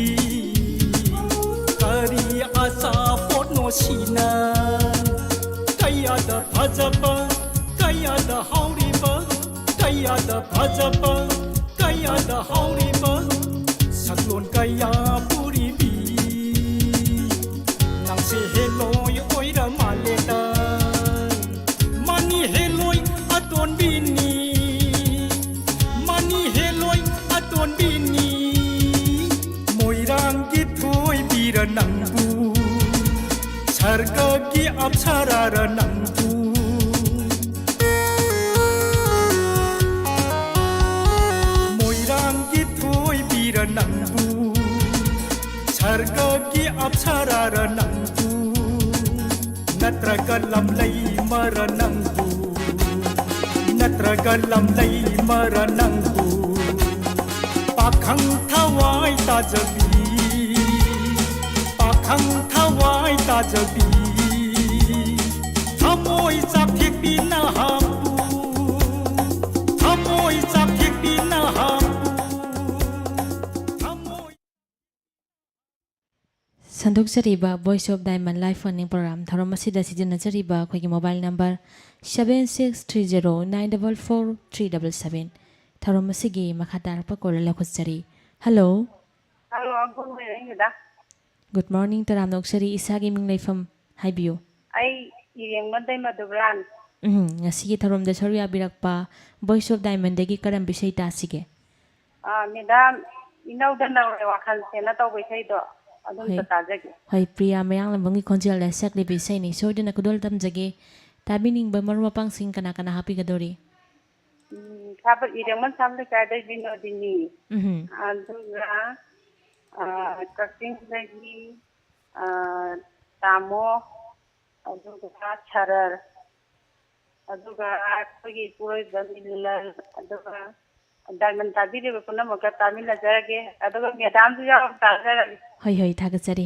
ꯀꯔꯤ ꯑꯆꯥꯄꯣꯠꯅꯣ ꯁꯤꯅ? ꯀꯌꯥꯗ ꯐꯖꯕ, ꯀꯌꯥꯗ ꯍꯥꯎꯔꯤꯕ, ꯀꯌꯥꯗ ꯐꯖꯕ, ꯀꯌꯥꯗ ꯍꯥꯎꯔꯤꯕ ꯁꯛꯂꯣꯟ ꯀꯌꯥ ꯄꯨꯔꯤꯕꯤ ꯅꯪꯁꯦ ꯍꯦꯂꯣꯏ ꯑꯣꯏꯔ ꯃꯥꯜꯂꯦꯗ꯫ ꯃꯥꯅꯤ ꯍꯦꯂꯣꯏ ꯑꯇꯣꯟꯕꯤꯅꯤ, ꯃꯥꯅꯤ ꯍꯦꯂꯣꯏ ꯑꯇꯣꯟꯕꯤꯅꯤ꯫ ꯃꯣꯏꯔꯥꯡꯒꯤ ꯊꯣꯏꯕꯤꯔ ꯅꯪꯕꯨ, ꯁꯔꯒꯒꯤ ꯑꯞꯁꯔꯥꯔ ꯅꯪꯕꯨ꯫ ꯃꯣꯏꯔꯥꯡꯒꯤ ꯊꯣꯏꯕꯤꯔ ꯁꯔꯥꯔ ꯅꯪꯕꯨ, ꯅꯠꯇ꯭ꯔꯒ ꯂꯝꯂꯩ ꯃꯔ ꯅꯪꯕꯨ, ꯅꯠꯇ꯭ꯔꯒ ꯂꯝꯂꯩ ꯃꯔ ꯅꯪꯕꯨ, ꯄꯥꯈꯪ ꯊꯋꯥꯏ ꯇꯥꯖꯕꯤ, ꯄꯥꯈꯪ ꯊꯋꯥꯏ ꯇꯥꯖꯕꯤ, ꯊꯃꯣꯏ ꯆꯥꯛꯊꯦꯛꯄꯤ ꯅꯍꯥꯛꯄꯨ, ꯊꯃꯣꯏ ꯆꯥꯛꯊꯦꯛꯄꯤ ꯅꯍꯥꯛꯄꯨ, ꯊꯃꯣꯏ꯫ ꯁꯟꯗꯣꯛꯆꯔꯤꯕ Voice of Diamond Life Earning Program ꯊꯧꯔꯝ ꯑꯁꯤꯗ ꯁꯤꯖꯤꯟꯅꯖꯔꯤꯕ ꯑꯩꯈꯣꯏꯒꯤ mobile number seven six three zero nine double four three double seven꯫ ꯊꯧꯔꯝ ꯑꯁꯤꯒꯤ ꯃꯈꯥ ꯇꯥꯔꯛꯄ call ꯂꯧꯈꯠꯆꯔꯤ꯫ Hello꯫ Hello, good morning, madam. Good morning, ꯇꯔꯥꯝꯅ ꯑꯣꯛꯆꯔꯤ꯫ ꯏꯁꯥꯒꯤ ꯃꯤꯡ ꯂꯩꯐꯝ ꯍꯥꯏꯕꯤꯌꯨ꯫ ꯑꯩ ꯏꯔꯦꯡꯕꯝꯗꯩ ꯃꯙꯨꯕ꯭ꯔꯥꯟ꯫ ꯎꯝ, ꯉꯁꯤꯒꯤ ꯊꯧꯔꯝꯗ ꯁꯔꯨꯛ ꯌꯥꯕꯤꯔꯛꯄ Voice of Diamondꯗꯒꯤ ꯀꯔꯝꯕ ꯏꯁꯩ ꯇꯥꯁꯤꯒꯦ? ꯑꯥ, ꯃꯦꯗꯥꯝ, ꯏꯅꯧꯗ ꯅꯧꯔꯦ ꯋꯥꯈꯜꯁꯦꯅ ꯇꯧꯕ ꯏꯁꯩꯗꯣ ꯑꯗꯨꯝꯇ ꯍꯣꯏ꯫ ꯇꯥꯖꯒꯦ꯫ ꯍꯣꯏ, ꯄ꯭ꯔꯤꯌꯥ ꯃꯌꯥꯡꯂꯝꯕꯝꯒꯤ ꯈꯣꯟꯖꯦꯜꯗ ꯁꯛꯂꯤꯕ ꯏꯁꯩꯅꯤ꯫ ꯁꯣꯏꯗꯅ ꯈꯨꯗꯣꯜ ꯇꯝꯖꯒꯦ꯫ ꯇꯥꯕꯤꯅꯤꯡꯕ ꯃꯔꯨꯞ ꯃꯄꯥꯡꯁꯤꯡ ꯀꯅꯥ ꯀꯅꯥ ꯍꯥꯞꯄꯤꯒꯗꯧꯔꯤ? ꯎꯝ, ꯁꯥꯕ ꯏꯔꯦꯡꯕꯝ ꯁꯥꯕ ꯂꯩꯀꯥꯏꯗꯩ ꯕꯤꯅꯣꯗꯤꯅꯤ꯫ ꯎꯝꯍꯨꯝ꯫ ꯑꯗꯨꯒ, ꯑꯥ, ꯀꯛꯆꯤꯡꯗꯒꯤ, ꯑꯥ, ꯇꯥꯃꯣ, ꯑꯗꯨꯒ ꯁꯔꯔ, ꯑꯗꯨꯒ ꯑꯩꯈꯣꯏꯒꯤ ꯏꯄꯨꯔꯣꯏꯕ ꯃꯤꯂꯟ, ꯑꯗꯨꯒ ꯗꯥꯏꯃꯟ ꯇꯥꯕꯤꯔꯤꯕ ꯄꯨꯝꯅꯃꯛꯀ ꯇꯥꯃꯤꯟꯅꯖꯔꯒꯦ꯫ ꯑꯗꯨꯒ ꯃꯦꯗꯥꯝꯁꯨ ꯌꯥꯎꯅ ꯇꯥꯖꯔꯒꯦ꯫ ꯍꯣꯏ, ꯍꯣꯏ, ꯊꯥꯒꯠꯆꯔꯤ꯫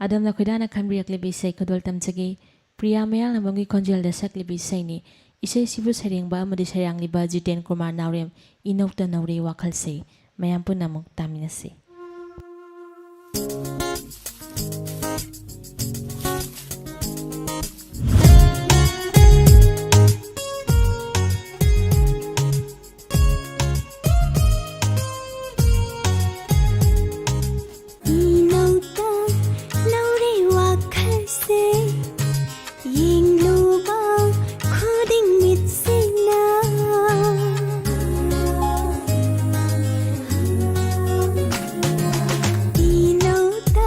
ꯑꯗꯣꯝꯅ ꯈꯣꯏꯗꯥꯅ ꯈꯟꯕꯤꯔꯛꯂꯤꯕ ꯏꯁꯩ ꯈꯨꯗꯣꯜ ꯇꯝꯖꯒꯦ꯫ ꯄ꯭ꯔꯤꯌꯥ ꯃꯌꯥꯡꯂꯝꯕꯝꯒꯤ ꯈꯣꯟꯖꯦꯜꯗ ꯁꯛꯂꯤꯕ ꯏꯁꯩꯅꯤ꯫ ꯏꯁꯩꯁꯤꯕꯨ ꯁꯩꯔꯦꯡꯕ ꯑꯃꯗꯤ ꯁꯩꯔꯥꯡꯂꯤꯕ ꯖꯤꯇꯦꯟ ꯀꯨꯃꯥꯔ ꯅꯥꯎꯔꯦꯝ, ꯏꯅꯧꯇ ꯅꯧꯔꯦ ꯋꯥꯈꯜꯁꯦ꯫ ꯃꯌꯥꯝ ꯄꯨꯟꯅ ꯑꯃꯨꯛ ꯇꯥꯃꯤꯟꯅꯁꯤ꯫ ꯏꯅꯧꯇ ꯅꯧꯔꯦ ꯋꯥꯈꯜꯁꯦ, ꯌꯦꯡꯂꯨꯕ ꯈꯨꯗꯤꯡ ꯃꯤꯠꯁꯤꯅ꯫ ꯏꯅꯧꯇ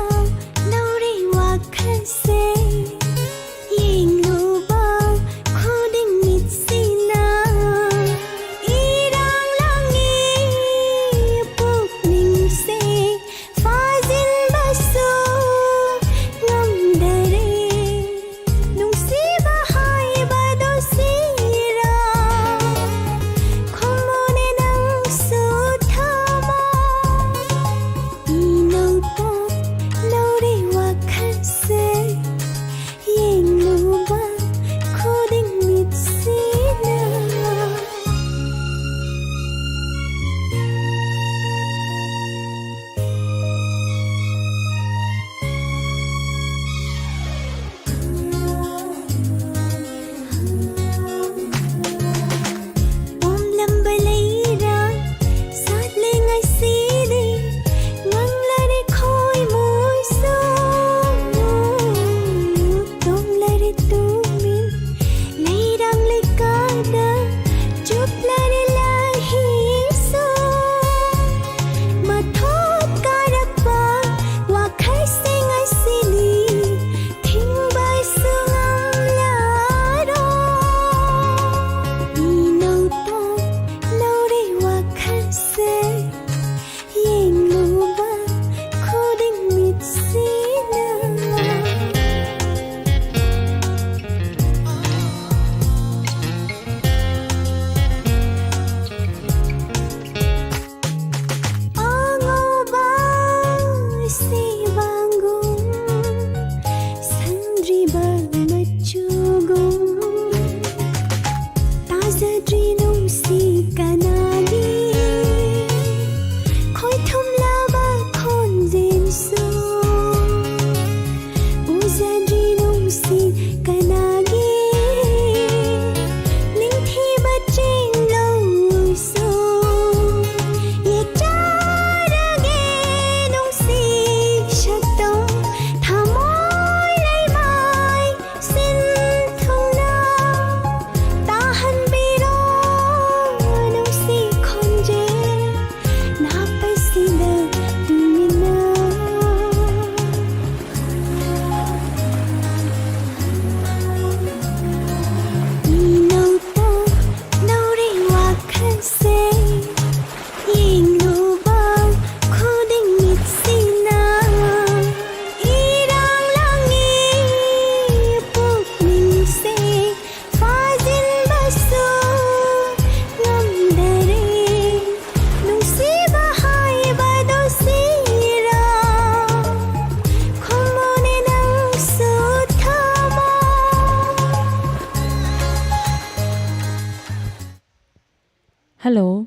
ꯍꯜꯂꯣ꯫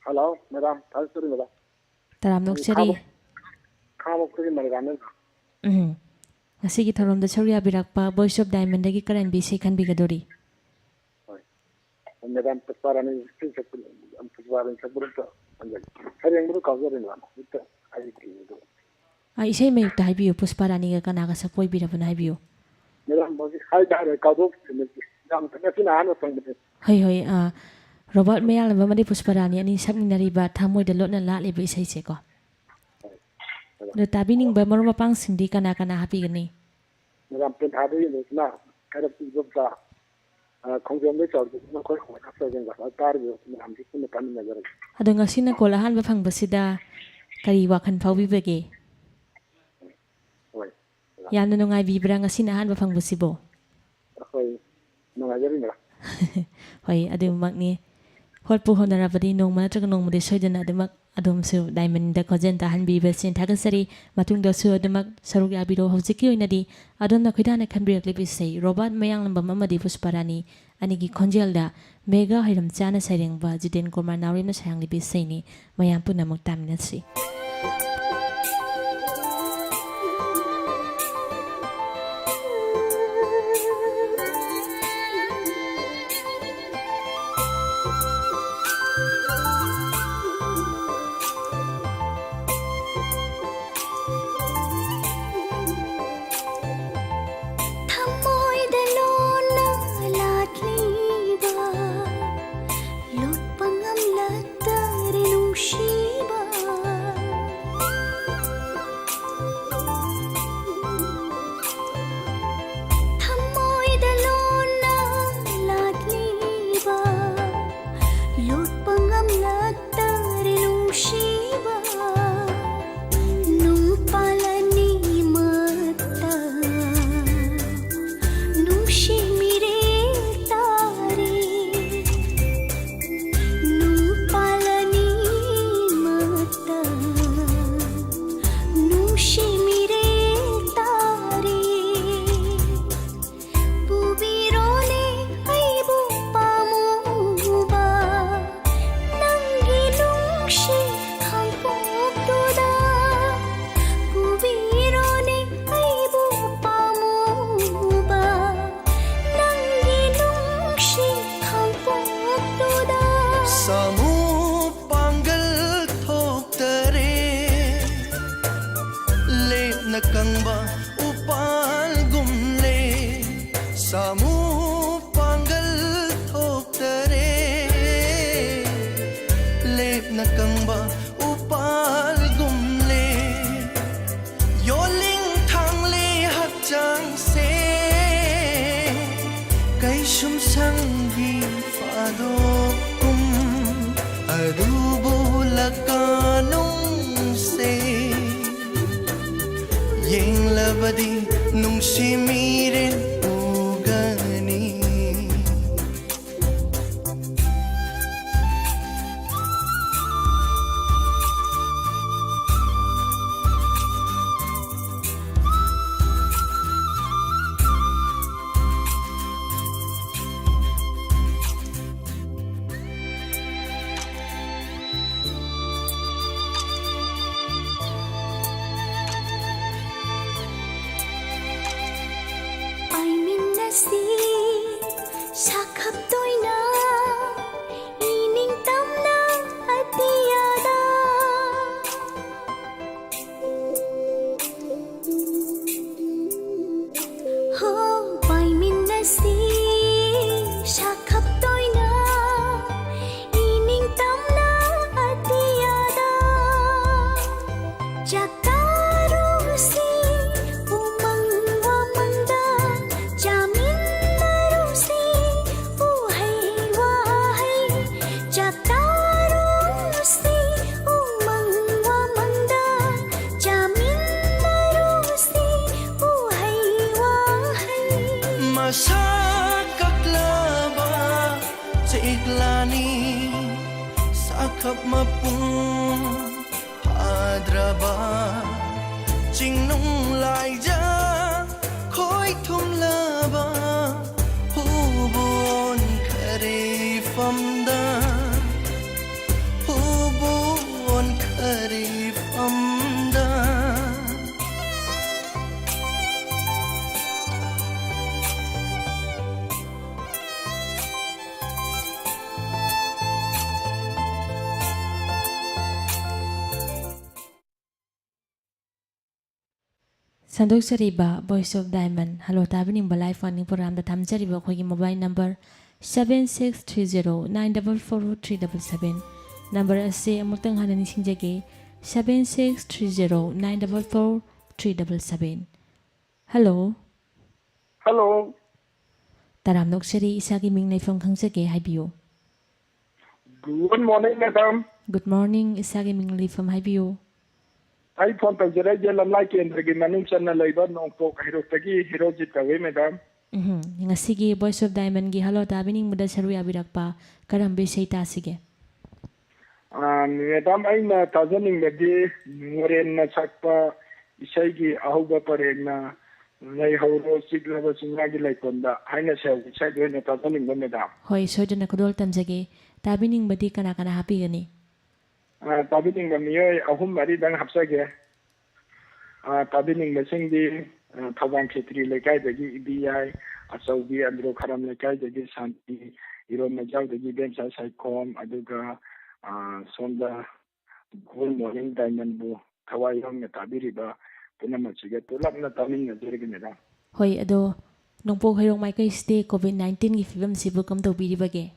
ꯍꯜꯂꯣ, ꯃꯦꯗꯥꯝ, ꯊꯥꯒꯠꯆꯔꯤ, ꯃꯦꯗꯥꯝ꯫ ꯇꯔꯥꯝꯅ ꯑꯣꯛꯆꯔꯤ꯫ ꯈꯥꯉꯕꯣꯛ-, ꯈꯥꯉꯕꯣꯛꯇꯒꯤ ꯃꯔꯤꯔꯥꯝꯅ꯫ ꯎꯝ꯫ ꯉꯁꯤꯒꯤ ꯊꯧꯔꯝꯗ ꯁꯔꯨꯛ ꯌꯥꯕꯤꯔꯛꯄ Voice of Diamondꯗꯒꯤ ꯀꯔꯦꯝꯕꯤꯁꯤ ꯈꯟꯕꯤꯒꯗꯧꯔꯤ? ꯍꯣꯏ꯫ ꯃꯦꯗꯥꯝ ꯄꯨꯁꯄꯥ ꯔꯥꯅꯤ ꯏꯁꯩ ꯁꯛꯄ, ꯄꯨꯁꯄꯥ ꯔꯥꯅꯤ ꯁꯛꯄꯗꯣ ꯑꯝꯇ ꯈꯟꯖꯒꯦ꯫ ꯁꯩꯔꯦꯡꯕꯗꯣ ꯀꯥꯎꯖꯔꯦ, ꯃꯦꯗꯥꯝ꯫ ꯍꯦꯛꯇ ꯑꯩ ꯀꯤꯕꯗꯣ꯫ ꯑ, ꯏꯁꯩ ꯃꯌꯦꯛꯇ ꯍꯥꯏꯕꯤꯌꯨ, ꯄꯨꯁꯄꯥ ꯔꯥꯅꯤꯒ ꯀꯅꯥꯒ ꯁꯛꯄ ꯑꯣꯏꯕꯤꯔꯕꯅꯣ ꯍꯥꯏꯕꯤꯌꯨ꯫ ꯃꯦꯗꯥꯝ, ꯍꯧꯖꯤꯛ ꯍꯥꯏꯇꯥꯔꯦ, ꯀꯥꯎꯊꯣꯛꯈ꯭ꯔꯦ꯫ ꯌꯥꯝ ꯉꯁꯤꯅ ꯑꯍꯥꯟꯕ ꯐꯪꯕꯅꯦ꯫ ꯍꯣꯏ, ꯍꯣꯏ, ꯑ, ꯔꯣꯕꯥꯔꯠ ꯃꯌꯥꯡꯂꯝꯕꯝ ꯑꯃꯗꯤ ꯄꯨꯁꯄꯥ ꯔꯥꯅꯤ ꯑꯅꯤ ꯁꯛꯃꯤꯟꯅꯔꯤꯕ ꯊꯃꯣꯏꯗ ꯂꯣꯠꯅ ꯂꯥꯠꯂꯤꯕ ꯏꯁꯩꯁꯦꯀꯣ꯫ ꯍꯣꯏ꯫ ꯑꯗꯣ ꯇꯥꯕꯤꯅꯤꯡꯕ ꯃꯔꯨꯞ ꯃꯄꯥꯡꯁꯤꯡꯗꯤ ꯀꯅꯥ ꯀꯅꯥ ꯍꯥꯞꯄꯤꯒꯅꯤ? ꯃꯦꯗꯥꯝ, ꯄꯦꯟꯊꯥꯗꯒꯤ ꯂꯣꯏꯁꯅ ꯀꯥꯏꯔꯛꯄ ꯏꯕꯣꯝꯆꯥ, ꯑ, ꯈꯣꯡꯖꯣꯝꯗꯩ ꯆꯥꯎꯔꯛꯄ ꯃꯈꯣꯏ ꯍꯣꯡꯂꯛꯄ ꯁꯛꯆꯒꯦ꯫ ꯇꯥꯔꯤꯕ ꯃꯌꯥꯝꯁꯤ ꯄꯨꯟꯅ ꯇꯥꯃꯤꯟꯅꯖꯔꯒꯦ꯫ ꯑꯗꯣ ꯉꯁꯤꯅ ꯀꯣꯜ ꯑꯍꯥꯟꯕ ꯐꯪꯕꯁꯤꯗ ꯀꯔꯤ ꯋꯥꯈꯜ ꯐꯥꯎꯕꯤꯕꯒꯦ? ꯍꯣꯏ꯫ ꯌꯥꯝꯅ ꯅꯨꯡꯉꯥꯏꯕꯤꯕ꯭ꯔꯥ ꯉꯁꯤꯅ ꯑꯍꯥꯟꯕ ꯐꯪꯕꯁꯤꯕꯣ? ꯍꯣꯏ, ꯅꯨꯡꯉꯥꯏꯖꯔꯤ, ꯃꯦꯗꯥꯝ꯫ ꯍꯣꯏ, ꯑꯗꯨꯃꯛꯅꯤ꯫ ꯍꯣꯠꯄꯨ ꯍꯣꯠꯅꯔꯕꯗꯤ ꯅꯣꯡꯃ ꯅꯠꯇ꯭ꯔꯒ ꯅꯣꯡꯃꯗꯤ ꯁꯣꯏꯗꯅ ꯑꯗꯨꯃꯛ ꯑꯗꯣꯝꯁꯨ Diamondꯗ ꯈꯣꯟꯖꯦꯜ ꯇꯥꯍꯟꯕꯤꯕꯁꯤꯅ ꯊꯥꯒꯠꯆꯔꯤ꯫ ꯃꯇꯨꯡꯗꯁꯨ ꯑꯗꯨꯃꯛ ꯁꯔꯨꯛ ꯌꯥꯕꯤꯔꯣ꯫ ꯍꯧꯖꯤꯛꯀꯤ ꯑꯣꯏꯅꯗꯤ ꯑꯗꯣꯝꯅ ꯈꯣꯏꯗꯥꯅ ꯈꯟꯕꯤꯔꯛꯂꯤꯕ ꯏꯁꯩ ꯔꯣꯕꯥꯔꯠ ꯃꯌꯥꯡꯂꯝꯕꯝ ꯑꯃꯗꯤ ꯄꯨꯁꯄꯥ ꯔꯥꯅꯤ ꯑꯅꯤꯒꯤ ꯈꯣꯟꯖꯦꯜꯗ ꯃꯦꯘꯥ ꯍꯩꯔꯝꯆꯥꯅ ꯁꯩꯔꯦꯡꯕ ꯖꯤꯇꯦꯟ ꯀꯨꯃꯥꯔ ꯅꯥꯎꯔꯦꯝꯅ ꯁꯩꯍꯥꯡꯂꯤꯕ ꯏꯁꯩꯅꯤ꯫ ꯃꯌꯥꯝ ꯄꯨꯝꯅꯃꯛ ꯇꯥꯃꯤꯟꯅꯁꯤ꯫ ꯊꯃꯣꯏꯗ ꯂꯣꯟꯅ ꯂꯥꯠꯂꯤꯕ, ꯂꯣꯠꯄ ꯉꯝꯂꯛꯇꯔꯦ ꯅꯨꯡꯁꯤꯕ꯫ ꯊꯃꯣꯏꯗ ꯂꯣꯟꯅ ꯂꯥꯠꯂꯤꯕ, ꯂꯣꯠꯄ ꯉꯝꯂꯛꯇꯔꯦ ꯅꯨꯡꯁꯤꯕ꯫ ꯅꯨꯡꯄꯥꯜ ꯑꯅꯤꯃꯛꯇ ꯅꯨꯡꯁꯤ ꯃꯤꯔꯦꯜ ꯇꯥꯔꯦ꯫ ꯅꯨꯡꯄꯥꯜ ꯑꯅꯤꯃꯛꯇ ꯅꯨꯡꯁꯤ ꯃꯤꯔꯦꯜ ꯇꯥꯔꯦ꯫ ꯄꯨꯕꯤꯔꯣꯅꯦ ꯑꯩꯕꯨ ꯄꯥꯝꯃꯨꯕ, ꯁꯥꯃꯨ ꯄꯥꯡꯒꯜ ꯊꯣꯛꯇꯔꯦ, ꯂꯦꯞꯅ ꯀꯪꯕ ꯎꯄꯥꯜꯒꯨꯝꯂꯦ꯫ ꯁꯥꯃꯨ ꯄꯥꯡꯒꯜ ꯊꯣꯛꯇꯔꯦ, ꯂꯦꯞꯅ ꯀꯪꯕ ꯎꯄꯥꯜꯒꯨꯝꯂꯦ꯫ ꯌꯣꯜꯂꯤꯡ ꯊꯥꯡꯂꯤ ꯍꯛꯆꯥꯡꯁꯦ, ꯀꯩꯁꯨꯝ ꯁꯪꯒꯤ ꯐꯥꯗꯣꯛꯀꯨꯝ, ꯑꯗꯨꯕꯨ ꯂꯀꯥꯅꯨꯡꯁꯦ, ꯌꯦꯡꯂꯕꯗꯤ ꯅꯨꯡꯁꯤ ꯃꯤꯔꯦꯟ ꯎꯒꯅꯤ꯫ ꯄꯥꯏꯃꯤꯟꯅꯁꯤ ꯁꯥꯈꯞ ꯇꯣꯏꯅ, ꯏꯅꯤꯡ ꯇꯝꯅ ꯑꯇꯤꯌꯥꯗ꯫ ꯍꯣ, ꯄꯥꯏꯃꯤꯟꯅꯁꯤ ꯁꯥꯈꯞ ꯇꯣꯏꯅ, ꯏꯅꯤꯡ ꯇꯝꯅ ꯑꯇꯤꯌꯥꯗ꯫ ꯆꯥꯛꯇꯥꯔꯨꯁꯤ ꯎꯃꯪ ꯋꯥꯃꯪꯗ, ꯆꯥꯃꯤꯟꯅꯔꯨꯁꯤ ꯎꯍꯩ ꯋꯥꯍꯩ꯫ ꯆꯥꯛꯇꯥꯔꯨꯁꯤ ꯎꯃꯪ ꯋꯥꯃꯪꯗ, ꯆꯥꯃꯤꯟꯅꯔꯨꯁꯤ ꯎꯍꯩ ꯋꯥꯍꯩ꯫ ꯃꯁꯥ ꯀꯛꯂꯕ ꯆꯦꯛꯂꯥꯅꯤ, ꯁꯥꯈꯞ ꯃꯄꯨꯡ ꯐꯥꯗ꯭ꯔꯕ ꯆꯤꯡꯅꯨꯡ ꯂꯥꯏꯖ ꯈꯣꯏ ꯊꯨꯝꯂꯕ ꯍꯨꯕꯣꯟ ꯈꯔꯤꯐꯝꯗ, ꯍꯨꯕꯣꯟ ꯈꯔꯤꯐꯝꯗ꯫ ꯁꯟꯗꯣꯛꯆꯔꯤꯕ Voice of Diamond, Hello ꯇꯥꯕꯤꯅꯤꯡꯕ live phone-ꯏꯟ programꯗ ꯊꯝꯖꯔꯤꯕ ꯑꯩꯈꯣꯏꯒꯤ mobile number seven six three zero nine double four three double seven꯫ Number ꯑꯁꯤ ꯑꯃꯨꯛꯇꯪ ꯍꯟꯅ ꯅꯤꯡꯁꯤꯡꯖꯒꯦ, seven six three zero nine double four three double seven꯫ Hello꯫ Hello꯫ ꯇꯔꯥꯝꯅ ꯑꯣꯛꯆꯔꯤ, ꯏꯁꯥꯒꯤ ꯃꯤꯡ ꯂꯩꯐꯝ ꯈꯪꯖꯒꯦ, ꯍꯥꯏꯕꯤꯌꯨ꯫ Good morning, madam꯫ Good morning, ꯏꯁꯥꯒꯤ ꯃꯤꯡ ꯂꯩꯐꯝ ꯍꯥꯏꯕꯤꯌꯨ꯫ ꯑꯩ phone ꯇꯧꯖꯔꯛꯏꯁꯦ ꯂꯝꯂꯥꯏ ꯀꯦꯟꯗ꯭ꯔꯒꯤ ꯃꯅꯨꯡ ꯆꯟꯅ ꯂꯩꯕ ꯅꯣꯡꯄꯣꯛ ꯍꯩꯔꯣꯛꯇꯒꯤ ꯍꯦꯔꯣꯖꯤꯠ ꯀꯧꯏ, madam꯫ ꯎꯝꯍꯨꯝ꯫ ꯉꯁꯤꯒꯤ Voice of Diamond-ꯒꯤ Hello ꯇꯥꯕꯤꯅꯤꯡꯕꯗ ꯁꯔꯨꯛ ꯌꯥꯕꯤꯔꯛꯄ ꯀꯔꯝꯕ ꯏꯁꯩ ꯇꯥꯁꯤꯒꯦ? ꯑꯥ, madam, ꯑꯩꯅ ꯇꯥꯖꯅꯤꯡꯕꯗꯤ ꯅꯣꯔꯦꯟꯅ ꯁꯛꯄ ꯏꯁꯩꯒꯤ ꯑꯍꯧꯕ ꯄꯔꯦꯡꯅ "ꯂꯩꯍꯧꯔꯣ ꯆꯤꯛꯂꯕ ꯆꯤꯡꯌꯥꯒꯤ ꯂꯩꯀꯣꯜꯗ" ꯍꯥꯏꯅ ꯁꯩꯍꯧꯕ ꯏꯁꯩꯗꯨ ꯑꯣꯏꯅ ꯇꯥꯖꯅꯤꯡꯕ, madam꯫ ꯍꯣꯏ, ꯁꯣꯏꯗꯅ ꯈꯨꯗꯣꯜ ꯇꯝꯖꯒꯦ꯫ ꯇꯥꯕꯤꯅꯤꯡꯕꯗꯤ ꯀꯅꯥ ꯀꯅꯥ ꯍꯥꯞꯄꯤꯒꯅꯤ? ꯑꯥ, ꯇꯥꯕꯤꯅꯤꯡꯕ ꯃꯤꯑꯣꯏ ꯑꯍꯨꯝ ꯃꯔꯤꯗꯪ ꯍꯥꯞꯆꯒꯦ꯫ ꯑꯥ, ꯇꯥꯕꯤꯅꯤꯡꯕꯁꯤꯡꯗꯤ, ꯑꯥ, ꯊꯧꯕꯥꯜ ꯈꯦꯇ꯭ꯔꯤ ꯂꯩꯀꯥꯏꯗꯒꯤ ꯏꯕꯤ ꯌꯥꯏ, ꯑꯆꯧꯕꯤ ꯑꯟꯗ꯭ꯔꯣ ꯈꯔꯝ ꯂꯩꯀꯥꯏꯗꯒꯤ ꯁꯥꯟꯇꯤ, ꯏꯔꯣꯝ ꯃꯖꯥꯎꯗꯒꯤ ꯏꯕꯦꯝꯆꯥ ꯁꯥꯏꯈꯣꯝ, ꯑꯗꯨꯒ, ꯑꯥ, ꯁꯣꯝꯗ Good Morning Diamond-ꯕꯨ ꯊꯋꯥꯏ ꯌꯥꯎꯅ ꯇꯥꯕꯤꯔꯤꯕ ꯄꯨꯝꯅꯃꯛꯁꯤꯒ ꯄꯨꯂꯞꯅ ꯇꯥꯃꯤꯟꯅꯖꯔꯒꯦ, madam꯫ ꯍꯣꯏ, ꯑꯗꯣ ꯅꯣꯡꯄꯣꯛ ꯍꯩꯔꯣꯛ ꯃꯥꯏꯀꯩꯁꯤꯗꯤ COVID nineteen-ꯒꯤ ꯐꯤꯕꯝꯁꯤꯕꯨ ꯀꯝ ꯇꯧꯕꯤꯔꯤꯕꯒꯦ?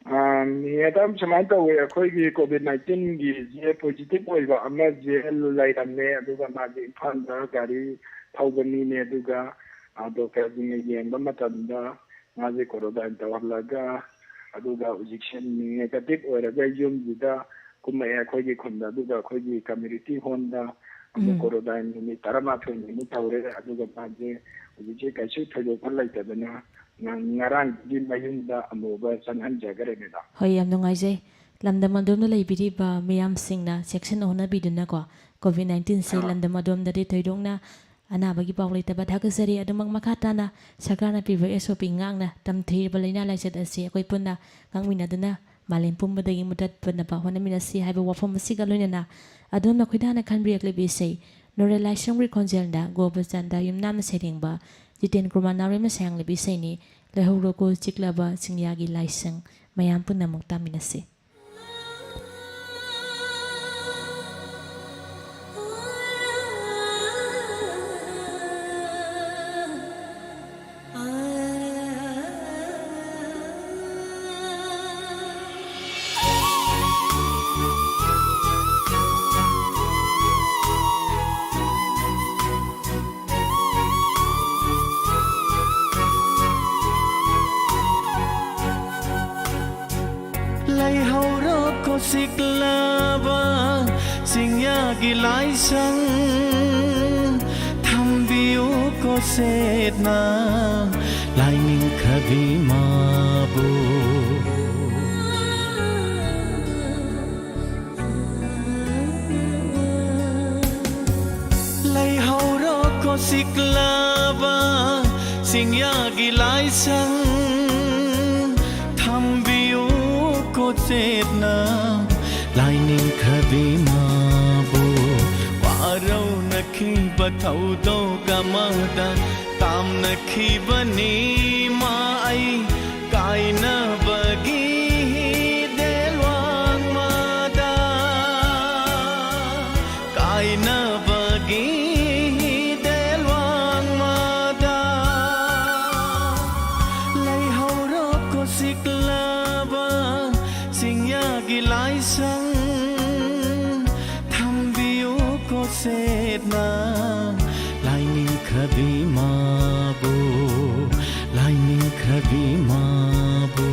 ꯑꯥ, madam, ꯁꯨꯃꯥꯏꯅ ꯇꯧꯋꯦ, ꯑꯩꯈꯣꯏꯒꯤ COVID nineteen-ꯒꯤꯁꯦ positive ꯑꯣꯏꯕ ꯑꯃꯁꯦ ꯂꯩꯔꯝꯃꯦ, ꯑꯗꯨꯒ ꯃꯥꯁꯦ ꯏꯝꯐꯥꯜꯗ ꯒꯥꯔꯤ ꯊꯧꯕ ꯃꯤꯅꯦ, ꯑꯗꯨꯒ, ꯑꯥ, doctor-ꯁꯤꯡꯅ ꯌꯦꯡꯕ ꯃꯇꯝꯗ ꯃꯥꯁꯦ quarantine ꯇꯧꯍꯜꯂꯒ, ꯑꯗꯨꯒ ꯍꯧꯖꯤꯛꯁꯦ negative ꯑꯣꯏꯔꯒ ꯌꯨꯝꯁꯤꯗ ꯀꯨꯝꯃꯛꯑꯦ ꯑꯩꯈꯣꯏꯒꯤ ꯈꯨꯟꯗ, ꯑꯗꯨꯒ ꯑꯩꯈꯣꯏꯒꯤ community hall-ꯗ ꯑꯃꯨꯛ ꯎꯝ꯫ Quarantine ꯅꯨꯃꯤꯠ ꯇꯔꯥꯃꯥꯊꯣꯏ ꯅꯨꯃꯤꯠ ꯇꯧꯔꯦ, ꯑꯗꯨꯒ ꯃꯥꯁꯦ ꯍꯧꯖꯤꯛꯁꯦ ꯀꯩꯁꯨ ꯊꯣꯏꯗꯣꯛꯄ ꯂꯩꯇꯗꯅ ꯉ-, ꯉꯔꯥꯡꯗꯒꯤ ꯃꯌꯨꯝꯗ ꯑꯃꯨꯕ ꯆꯪꯍꯟꯖꯈ꯭ꯔꯦ, madam꯫ ꯍꯣꯏ, ꯌꯥꯝ ꯅꯨꯡꯉꯥꯏꯖꯩ꯫ ꯂꯝꯗꯝ ꯑꯗꯣꯝꯗ ꯂꯩꯕꯤꯔꯤꯕ ꯃꯤꯌꯥꯝꯁꯤꯡꯅ ꯆꯦꯛꯁꯤꯟꯅ ꯍꯣꯠꯅꯕꯤꯗꯨꯅꯀꯣ, COVID nineteen-ꯁꯤ ꯑꯥ꯫ ꯂꯝꯗꯝ ꯑꯗꯣꯝꯗꯗꯤ ꯊꯣꯏꯗꯣꯛꯅ ꯑꯅꯥꯕꯒꯤ ꯄꯥꯎ ꯂꯩꯇꯕ ꯊꯥꯒꯠꯆꯔꯤ꯫ ꯑꯗꯨꯃꯛ ꯃꯈꯥ ꯇꯥꯅ ꯁꯔꯀꯥꯔꯅ ꯄꯤꯕ S O P ꯉꯥꯛꯅ ꯇꯝꯊꯤꯔꯤꯕ ꯂꯥꯏꯅꯥ ꯂꯥꯏꯆꯠ ꯑꯁꯤ ꯑꯩꯈꯣꯏ ꯄꯨꯟꯅ ꯉꯥꯛꯃꯤꯟꯅꯗꯨꯅ ꯃꯥꯂꯦꯝ ꯄꯨꯝꯕꯗꯒꯤ ꯃꯨꯠꯊꯠꯄꯅꯕ ꯍꯣꯠꯅꯃꯤꯟꯅꯁꯤ ꯍꯥꯏꯕ ꯋꯥꯐꯝ ꯑꯁꯤꯒ ꯂꯣꯏꯅꯅ ꯑꯗꯣꯝꯅ ꯈꯣꯏꯗꯥꯅ ꯈꯟꯕꯤꯔꯛꯂꯤꯕ ꯏꯁꯩ ꯅꯣꯔꯦꯟ ꯂꯥꯏꯁ꯭ꯔꯝꯒꯤ ꯈꯣꯟꯖꯦꯜꯗ ꯒꯣꯄꯤꯆꯟꯗ ꯌꯨꯝꯅꯥꯝꯅ ꯁꯩꯔꯦꯡꯕ ꯖꯤꯇꯦꯟ ꯀꯨꯃꯥꯔ ꯅꯥꯎꯔꯦꯝꯅ ꯁꯩꯉꯥꯡꯂꯤꯕ ꯏꯁꯩꯅꯤ, "ꯂꯩꯍꯧꯔꯣꯀꯣ ꯆꯤꯛꯂꯕ ꯆꯤꯡꯌꯥꯒꯤ ꯂꯥꯏꯁꯪ"꯫ ꯃꯌꯥꯝ ꯄꯨꯟꯅ ꯑꯃꯨꯛ ꯇꯥꯃꯤꯟꯅꯁꯤ꯫ ꯍꯧꯔꯣ ꯀꯣ ꯁꯤꯛꯂꯕ ꯆꯤꯡꯌꯥꯒꯤ ꯂꯥꯏꯁꯪ, ꯊꯝꯕꯤꯌꯨ ꯀꯣ ꯁꯦꯠꯅ ꯂꯥꯏꯅꯤꯡꯈꯕꯤ ꯃꯥꯕꯨ꯫ ꯂꯩꯍꯧꯔꯣ ꯀꯣ ꯁꯤꯛꯂꯕ ꯆꯤꯡꯌꯥꯒꯤ ꯂꯥꯏꯁꯪ, ꯊꯝꯕꯤꯌꯨ ꯀꯣ ꯆꯦꯠꯅ ꯂꯥꯏꯅꯤꯡꯈꯕꯤ ꯃꯥꯕꯨ꯫ ꯋꯥꯔꯧꯅꯈꯤꯕ ꯊꯧꯗꯣꯛ ꯑꯃꯗ ꯇꯥꯝꯅꯈꯤꯕꯅꯤ ꯃꯥ ꯑꯩ, ꯀꯥꯏꯅꯕꯒꯤ ꯍꯤꯗꯦꯜ ꯋꯥꯡꯃꯗ, ꯀꯥꯏꯅꯕꯒꯤ ꯍꯤꯗꯦꯜ ꯋꯥꯡꯃꯗ꯫ ꯂꯩꯍꯧꯔꯣ ꯀꯣ ꯁꯤꯛꯂꯕ ꯆꯤꯡꯌꯥꯒꯤ ꯂꯥꯏꯁꯪ, ꯊꯝꯕꯤꯌꯨ ꯀꯣ ꯁꯦꯠꯅ ꯂꯥꯏꯅꯤꯡꯈꯕꯤ ꯃꯥꯕꯨ, ꯂꯥꯏꯅꯤꯡꯈꯕꯤ ꯃꯥꯕꯨ꯫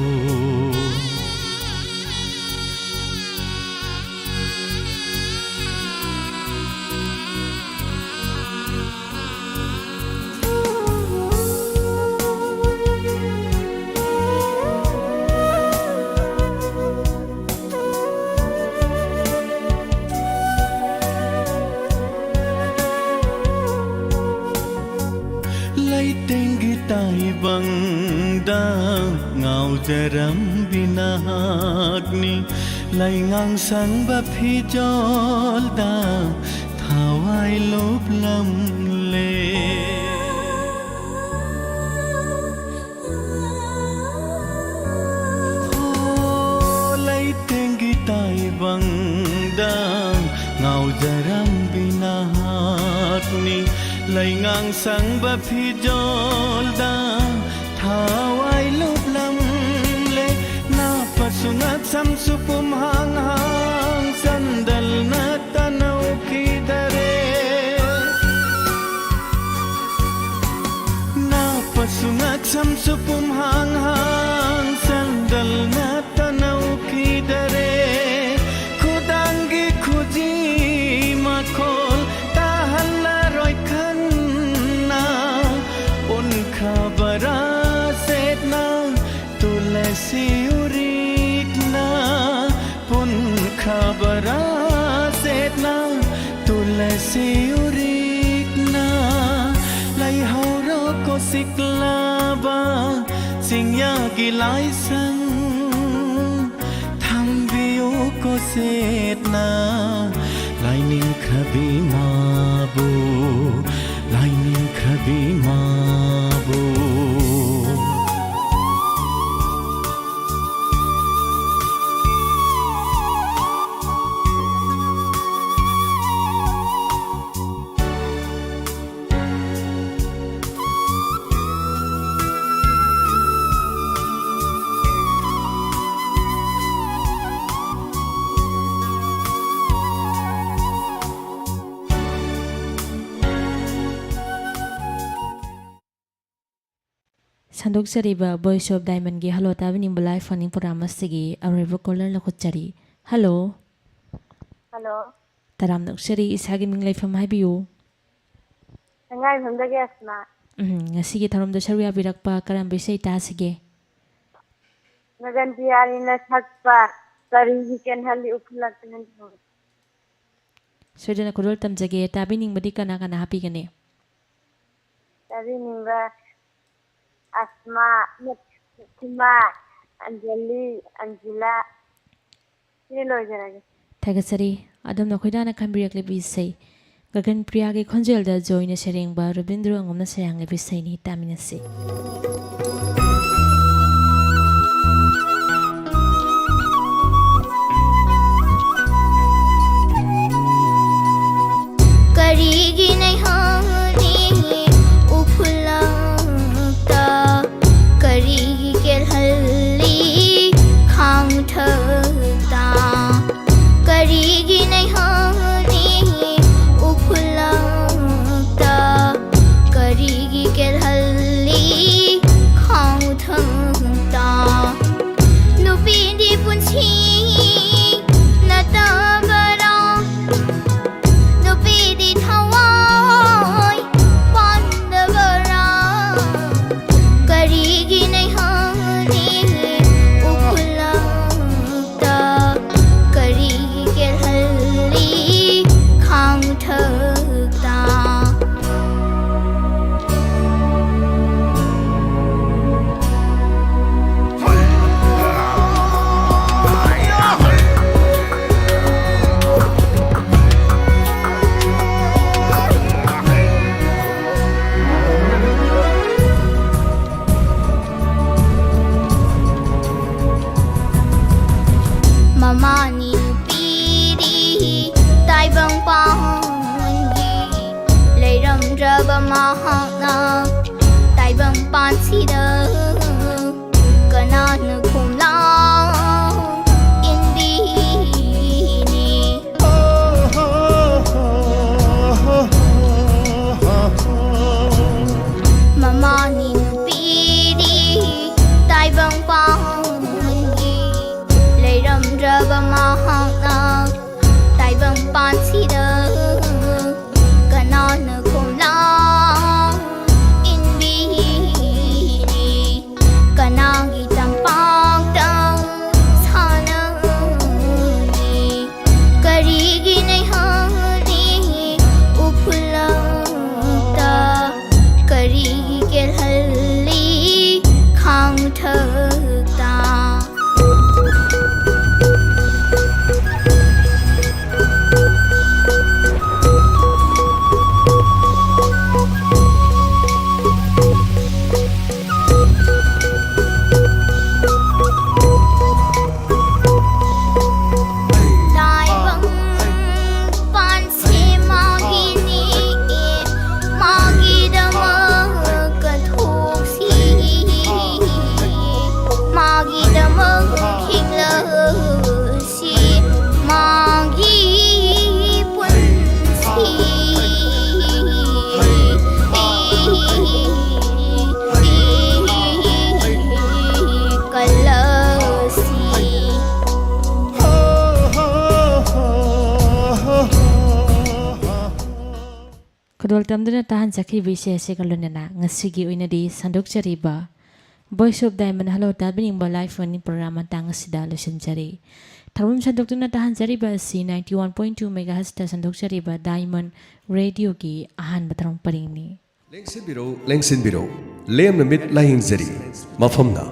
ꯂꯩꯇꯦꯡꯒꯤ ꯇꯥꯏꯕꯪꯗ ꯉꯥꯎꯖꯔꯝꯕꯤ ꯅꯍꯥꯛꯅꯤ, ꯂꯩꯉꯥꯡ ꯁꯪꯕ ꯐꯤꯖꯣꯜꯗ ꯊꯋꯥꯏ ꯂꯨꯞꯂꯝꯂꯦ꯫ ꯑꯣ, ꯂꯩꯇꯦꯡꯒꯤ ꯇꯥꯏꯕꯪꯗ ꯉꯥꯎꯖꯔꯝꯕꯤ ꯅꯍꯥꯛꯅꯤ, ꯂꯩꯉꯥꯡ ꯁꯪꯕ ꯐꯤꯖꯣꯜꯗ ꯊꯋꯥꯏ ꯂꯨꯞꯂꯝꯂꯦ꯫ ꯅꯥꯞꯄꯁꯨ ꯉꯛꯁꯝꯁꯨ ꯄꯨꯝꯍꯥꯡ ꯍꯥꯡ ꯁꯟꯗꯜꯅ ꯇꯅꯧꯈꯤꯗꯔꯦ꯫ ꯅꯥꯞꯄꯁꯨ ꯉꯛꯁꯝꯁꯨ ꯄꯨꯝꯍꯥꯡ ꯍꯥꯡ ꯁꯟꯗꯜꯅ ꯇꯅꯧꯈꯤꯗꯔꯦ꯫ ꯕꯔꯥ ꯁꯦꯠꯅ ꯇꯨꯂꯁꯤ ꯎꯔꯤꯛꯅ ꯂꯩꯍꯧꯔꯣꯀꯣ ꯁꯤꯛꯂꯕ ꯆꯤꯡꯌꯥꯒꯤ ꯂꯥꯏꯁꯪ ꯊꯝꯕꯤꯌꯨꯀꯣ ꯁꯦꯠꯅ ꯂꯥꯏꯅꯤꯡꯈ꯭ꯔꯕꯤ ꯃꯥꯕꯨ ꯂꯥꯏꯅꯤꯡꯈ꯭ꯔꯕꯤ ꯃꯥꯕꯨ꯫ ꯁꯟꯗꯣꯛꯆꯔꯤꯕ Voice of Diamondꯒꯤ Hello ꯇꯥꯕꯤꯅꯤꯡꯕ live phone-in program ꯑꯁꯤꯒꯤ ꯑꯔꯣꯏꯕ caller ꯂꯧꯈꯠꯆꯔꯤ꯫ Hello꯫ Hello꯫ ꯇꯔꯥꯝꯅ ꯑꯣꯛꯆꯔꯤ, ꯏꯁꯥꯒꯤ ꯃꯤꯡ ꯂꯩꯐꯝ ꯍꯥꯏꯕꯤꯌꯨ꯫ ꯁꯉꯥꯏꯌꯨꯝꯐꯝꯗꯒꯤ ꯑꯁꯃꯥ꯫ ꯎꯝ, ꯉꯁꯤꯒꯤ ꯊꯧꯔꯝꯗ ꯁꯔꯨꯛ ꯌꯥꯕꯤꯔꯛꯄ ꯀꯔꯝꯕ ꯏꯁꯩ ꯇꯥꯁꯤꯒꯦ? ꯒꯒꯟ ꯄꯤꯌꯥꯔꯤꯅ ꯁꯛꯄ ꯀꯔꯤꯒꯤ ꯀꯦꯜꯍꯜꯂꯤ ꯎꯐꯨꯜ ꯂꯥꯛꯇꯅ ꯂꯩꯍꯧꯔꯦ꯫ ꯁꯣꯏꯗꯅ ꯈꯨꯗꯣꯜ ꯇꯝꯖꯒꯦ꯫ ꯇꯥꯕꯤꯅꯤꯡꯕꯗꯤ ꯀꯅꯥ ꯀꯅꯥ ꯍꯥꯞꯄꯤꯒꯅꯤ? ꯇꯥꯕꯤꯅꯤꯡꯕ ꯑꯁꯃꯥ, ꯁꯤꯃꯥ, ꯑꯟꯖꯂꯤ, ꯑꯟꯖꯤꯂꯥ꯫ ꯁꯤꯅ ꯂꯣꯏꯖꯔꯒꯦ꯫ ꯊꯥꯒꯠꯆꯔꯤ꯫ ꯑꯗꯣꯝꯅ ꯈꯣꯏꯗꯥꯅ ꯈꯟꯕꯤꯔꯛꯂꯤꯕ ꯏꯁꯩ ꯒꯒꯟ ꯄ꯭ꯔꯤꯌꯥꯒꯤ ꯈꯣꯟꯖꯦꯜꯗ ꯖꯣꯏꯅ ꯁꯩꯔꯦꯡꯕ ꯔꯕꯤꯟꯗ꯭ꯔꯣ ꯑꯉꯝꯅ ꯁꯩꯔꯥꯡꯂꯤꯕ ꯏꯁꯩꯅꯤ꯫ ꯇꯥꯃꯤꯟꯅꯁꯤ꯫ ꯀꯔꯤꯒꯤ ꯅꯩꯍꯧꯔꯤ ꯎꯐꯨꯜꯂꯛꯇ? ꯀꯔꯤꯒꯤ ꯀꯦꯜꯍꯜꯂꯤ ꯈꯥꯡꯊꯛꯇ? ꯀꯔꯤꯒꯤ ꯅꯩꯍꯧꯔꯤ ꯎꯐꯨꯜꯂꯛꯇ? ꯀꯔꯤꯒꯤ ꯀꯦꯜꯍꯜꯂꯤ ꯈꯥꯡ ꯃꯃꯥꯅꯤ ꯅꯨꯄꯤꯗꯤ ꯇꯥꯏꯕꯪ ꯄꯥꯟꯒꯤ ꯂꯩꯔꯝꯗ꯭ꯔꯕ ꯃꯍꯥꯛꯅ ꯇꯥꯏꯕꯪ ꯄꯥꯟꯁꯤꯗ ꯀꯅꯥꯅ ꯈꯣꯝꯂꯥꯎ ꯏꯟꯕꯤꯅꯤ? ꯃꯃꯥꯅꯤ ꯅꯨꯄꯤꯗꯤ ꯇꯥꯏꯕꯪ ꯄꯥꯟꯒꯤ ꯂꯩꯔꯝꯗ꯭ꯔꯕ ꯃꯍꯥꯛꯅ ꯇꯥꯏꯕꯪ ꯄꯥꯟꯁꯤꯗ ꯀꯅꯥꯅ ꯈꯣꯝꯂꯥꯎ ꯏꯟꯕꯤꯅꯤ? ꯀꯅꯥꯒꯤ ꯇꯝꯄꯥꯛꯇ ꯁꯥꯟꯅꯅꯤ? ꯀꯔꯤꯒꯤ ꯅꯩꯍꯜꯂꯤ ꯎꯐꯨꯜꯂꯛꯇ? ꯀꯔꯤꯒꯤ ꯀꯦꯜꯍꯜꯂꯤ ꯈꯥꯡꯊꯛꯇ? ꯇꯥꯏꯕꯪ ꯄꯥꯟꯁꯦ ꯃꯥꯒꯤꯅꯤ, ꯃꯥꯒꯤꯗꯃꯛ ꯀꯠꯊꯣꯛꯁꯤ, ꯃꯥꯒꯤꯗꯃꯛ ꯍꯤꯡꯂꯁꯤ, ꯃꯥꯒꯤ ꯄꯨꯟꯁꯤ ꯀꯜꯂꯁꯤ꯫ ꯈꯨꯗꯣꯜ ꯇꯝꯗꯨꯅ ꯇꯥꯍꯟꯖꯈꯤꯕ ꯏꯁꯩ ꯑꯁꯤꯒ ꯂꯣꯏꯅꯅ ꯉꯁꯤꯒꯤ ꯑꯣꯏꯅꯗꯤ ꯁꯟꯗꯣꯛꯆꯔꯤꯕ Voice of Diamond Hello ꯇꯥꯕꯤꯅꯤꯡꯕ live phone program ꯃꯇꯥꯡ ꯑꯁꯤꯗ ꯂꯣꯏꯁꯤꯟꯖꯔꯤ꯫ ꯊꯧꯔꯝ ꯁꯟꯗꯣꯛꯇꯨꯅ ꯇꯥꯍꯟꯖꯔꯤꯕ ꯑꯁꯤ ninety one point two megahertzꯇ ꯁꯟꯗꯣꯛꯆꯔꯤꯕ Diamond Radioꯒꯤ ꯑꯍꯥꯟꯕ ꯊꯧꯔꯝ ꯄꯔꯤꯡꯅꯤ꯫ ꯂꯦꯡꯁꯤꯟꯕꯤꯔꯣ, ꯂꯦꯡꯁꯤꯟꯕꯤꯔꯣ, ꯂꯦꯝꯅ ꯃꯤꯠ ꯂꯥꯌꯦꯡꯖꯔꯤ꯫ ꯃꯐꯝꯅ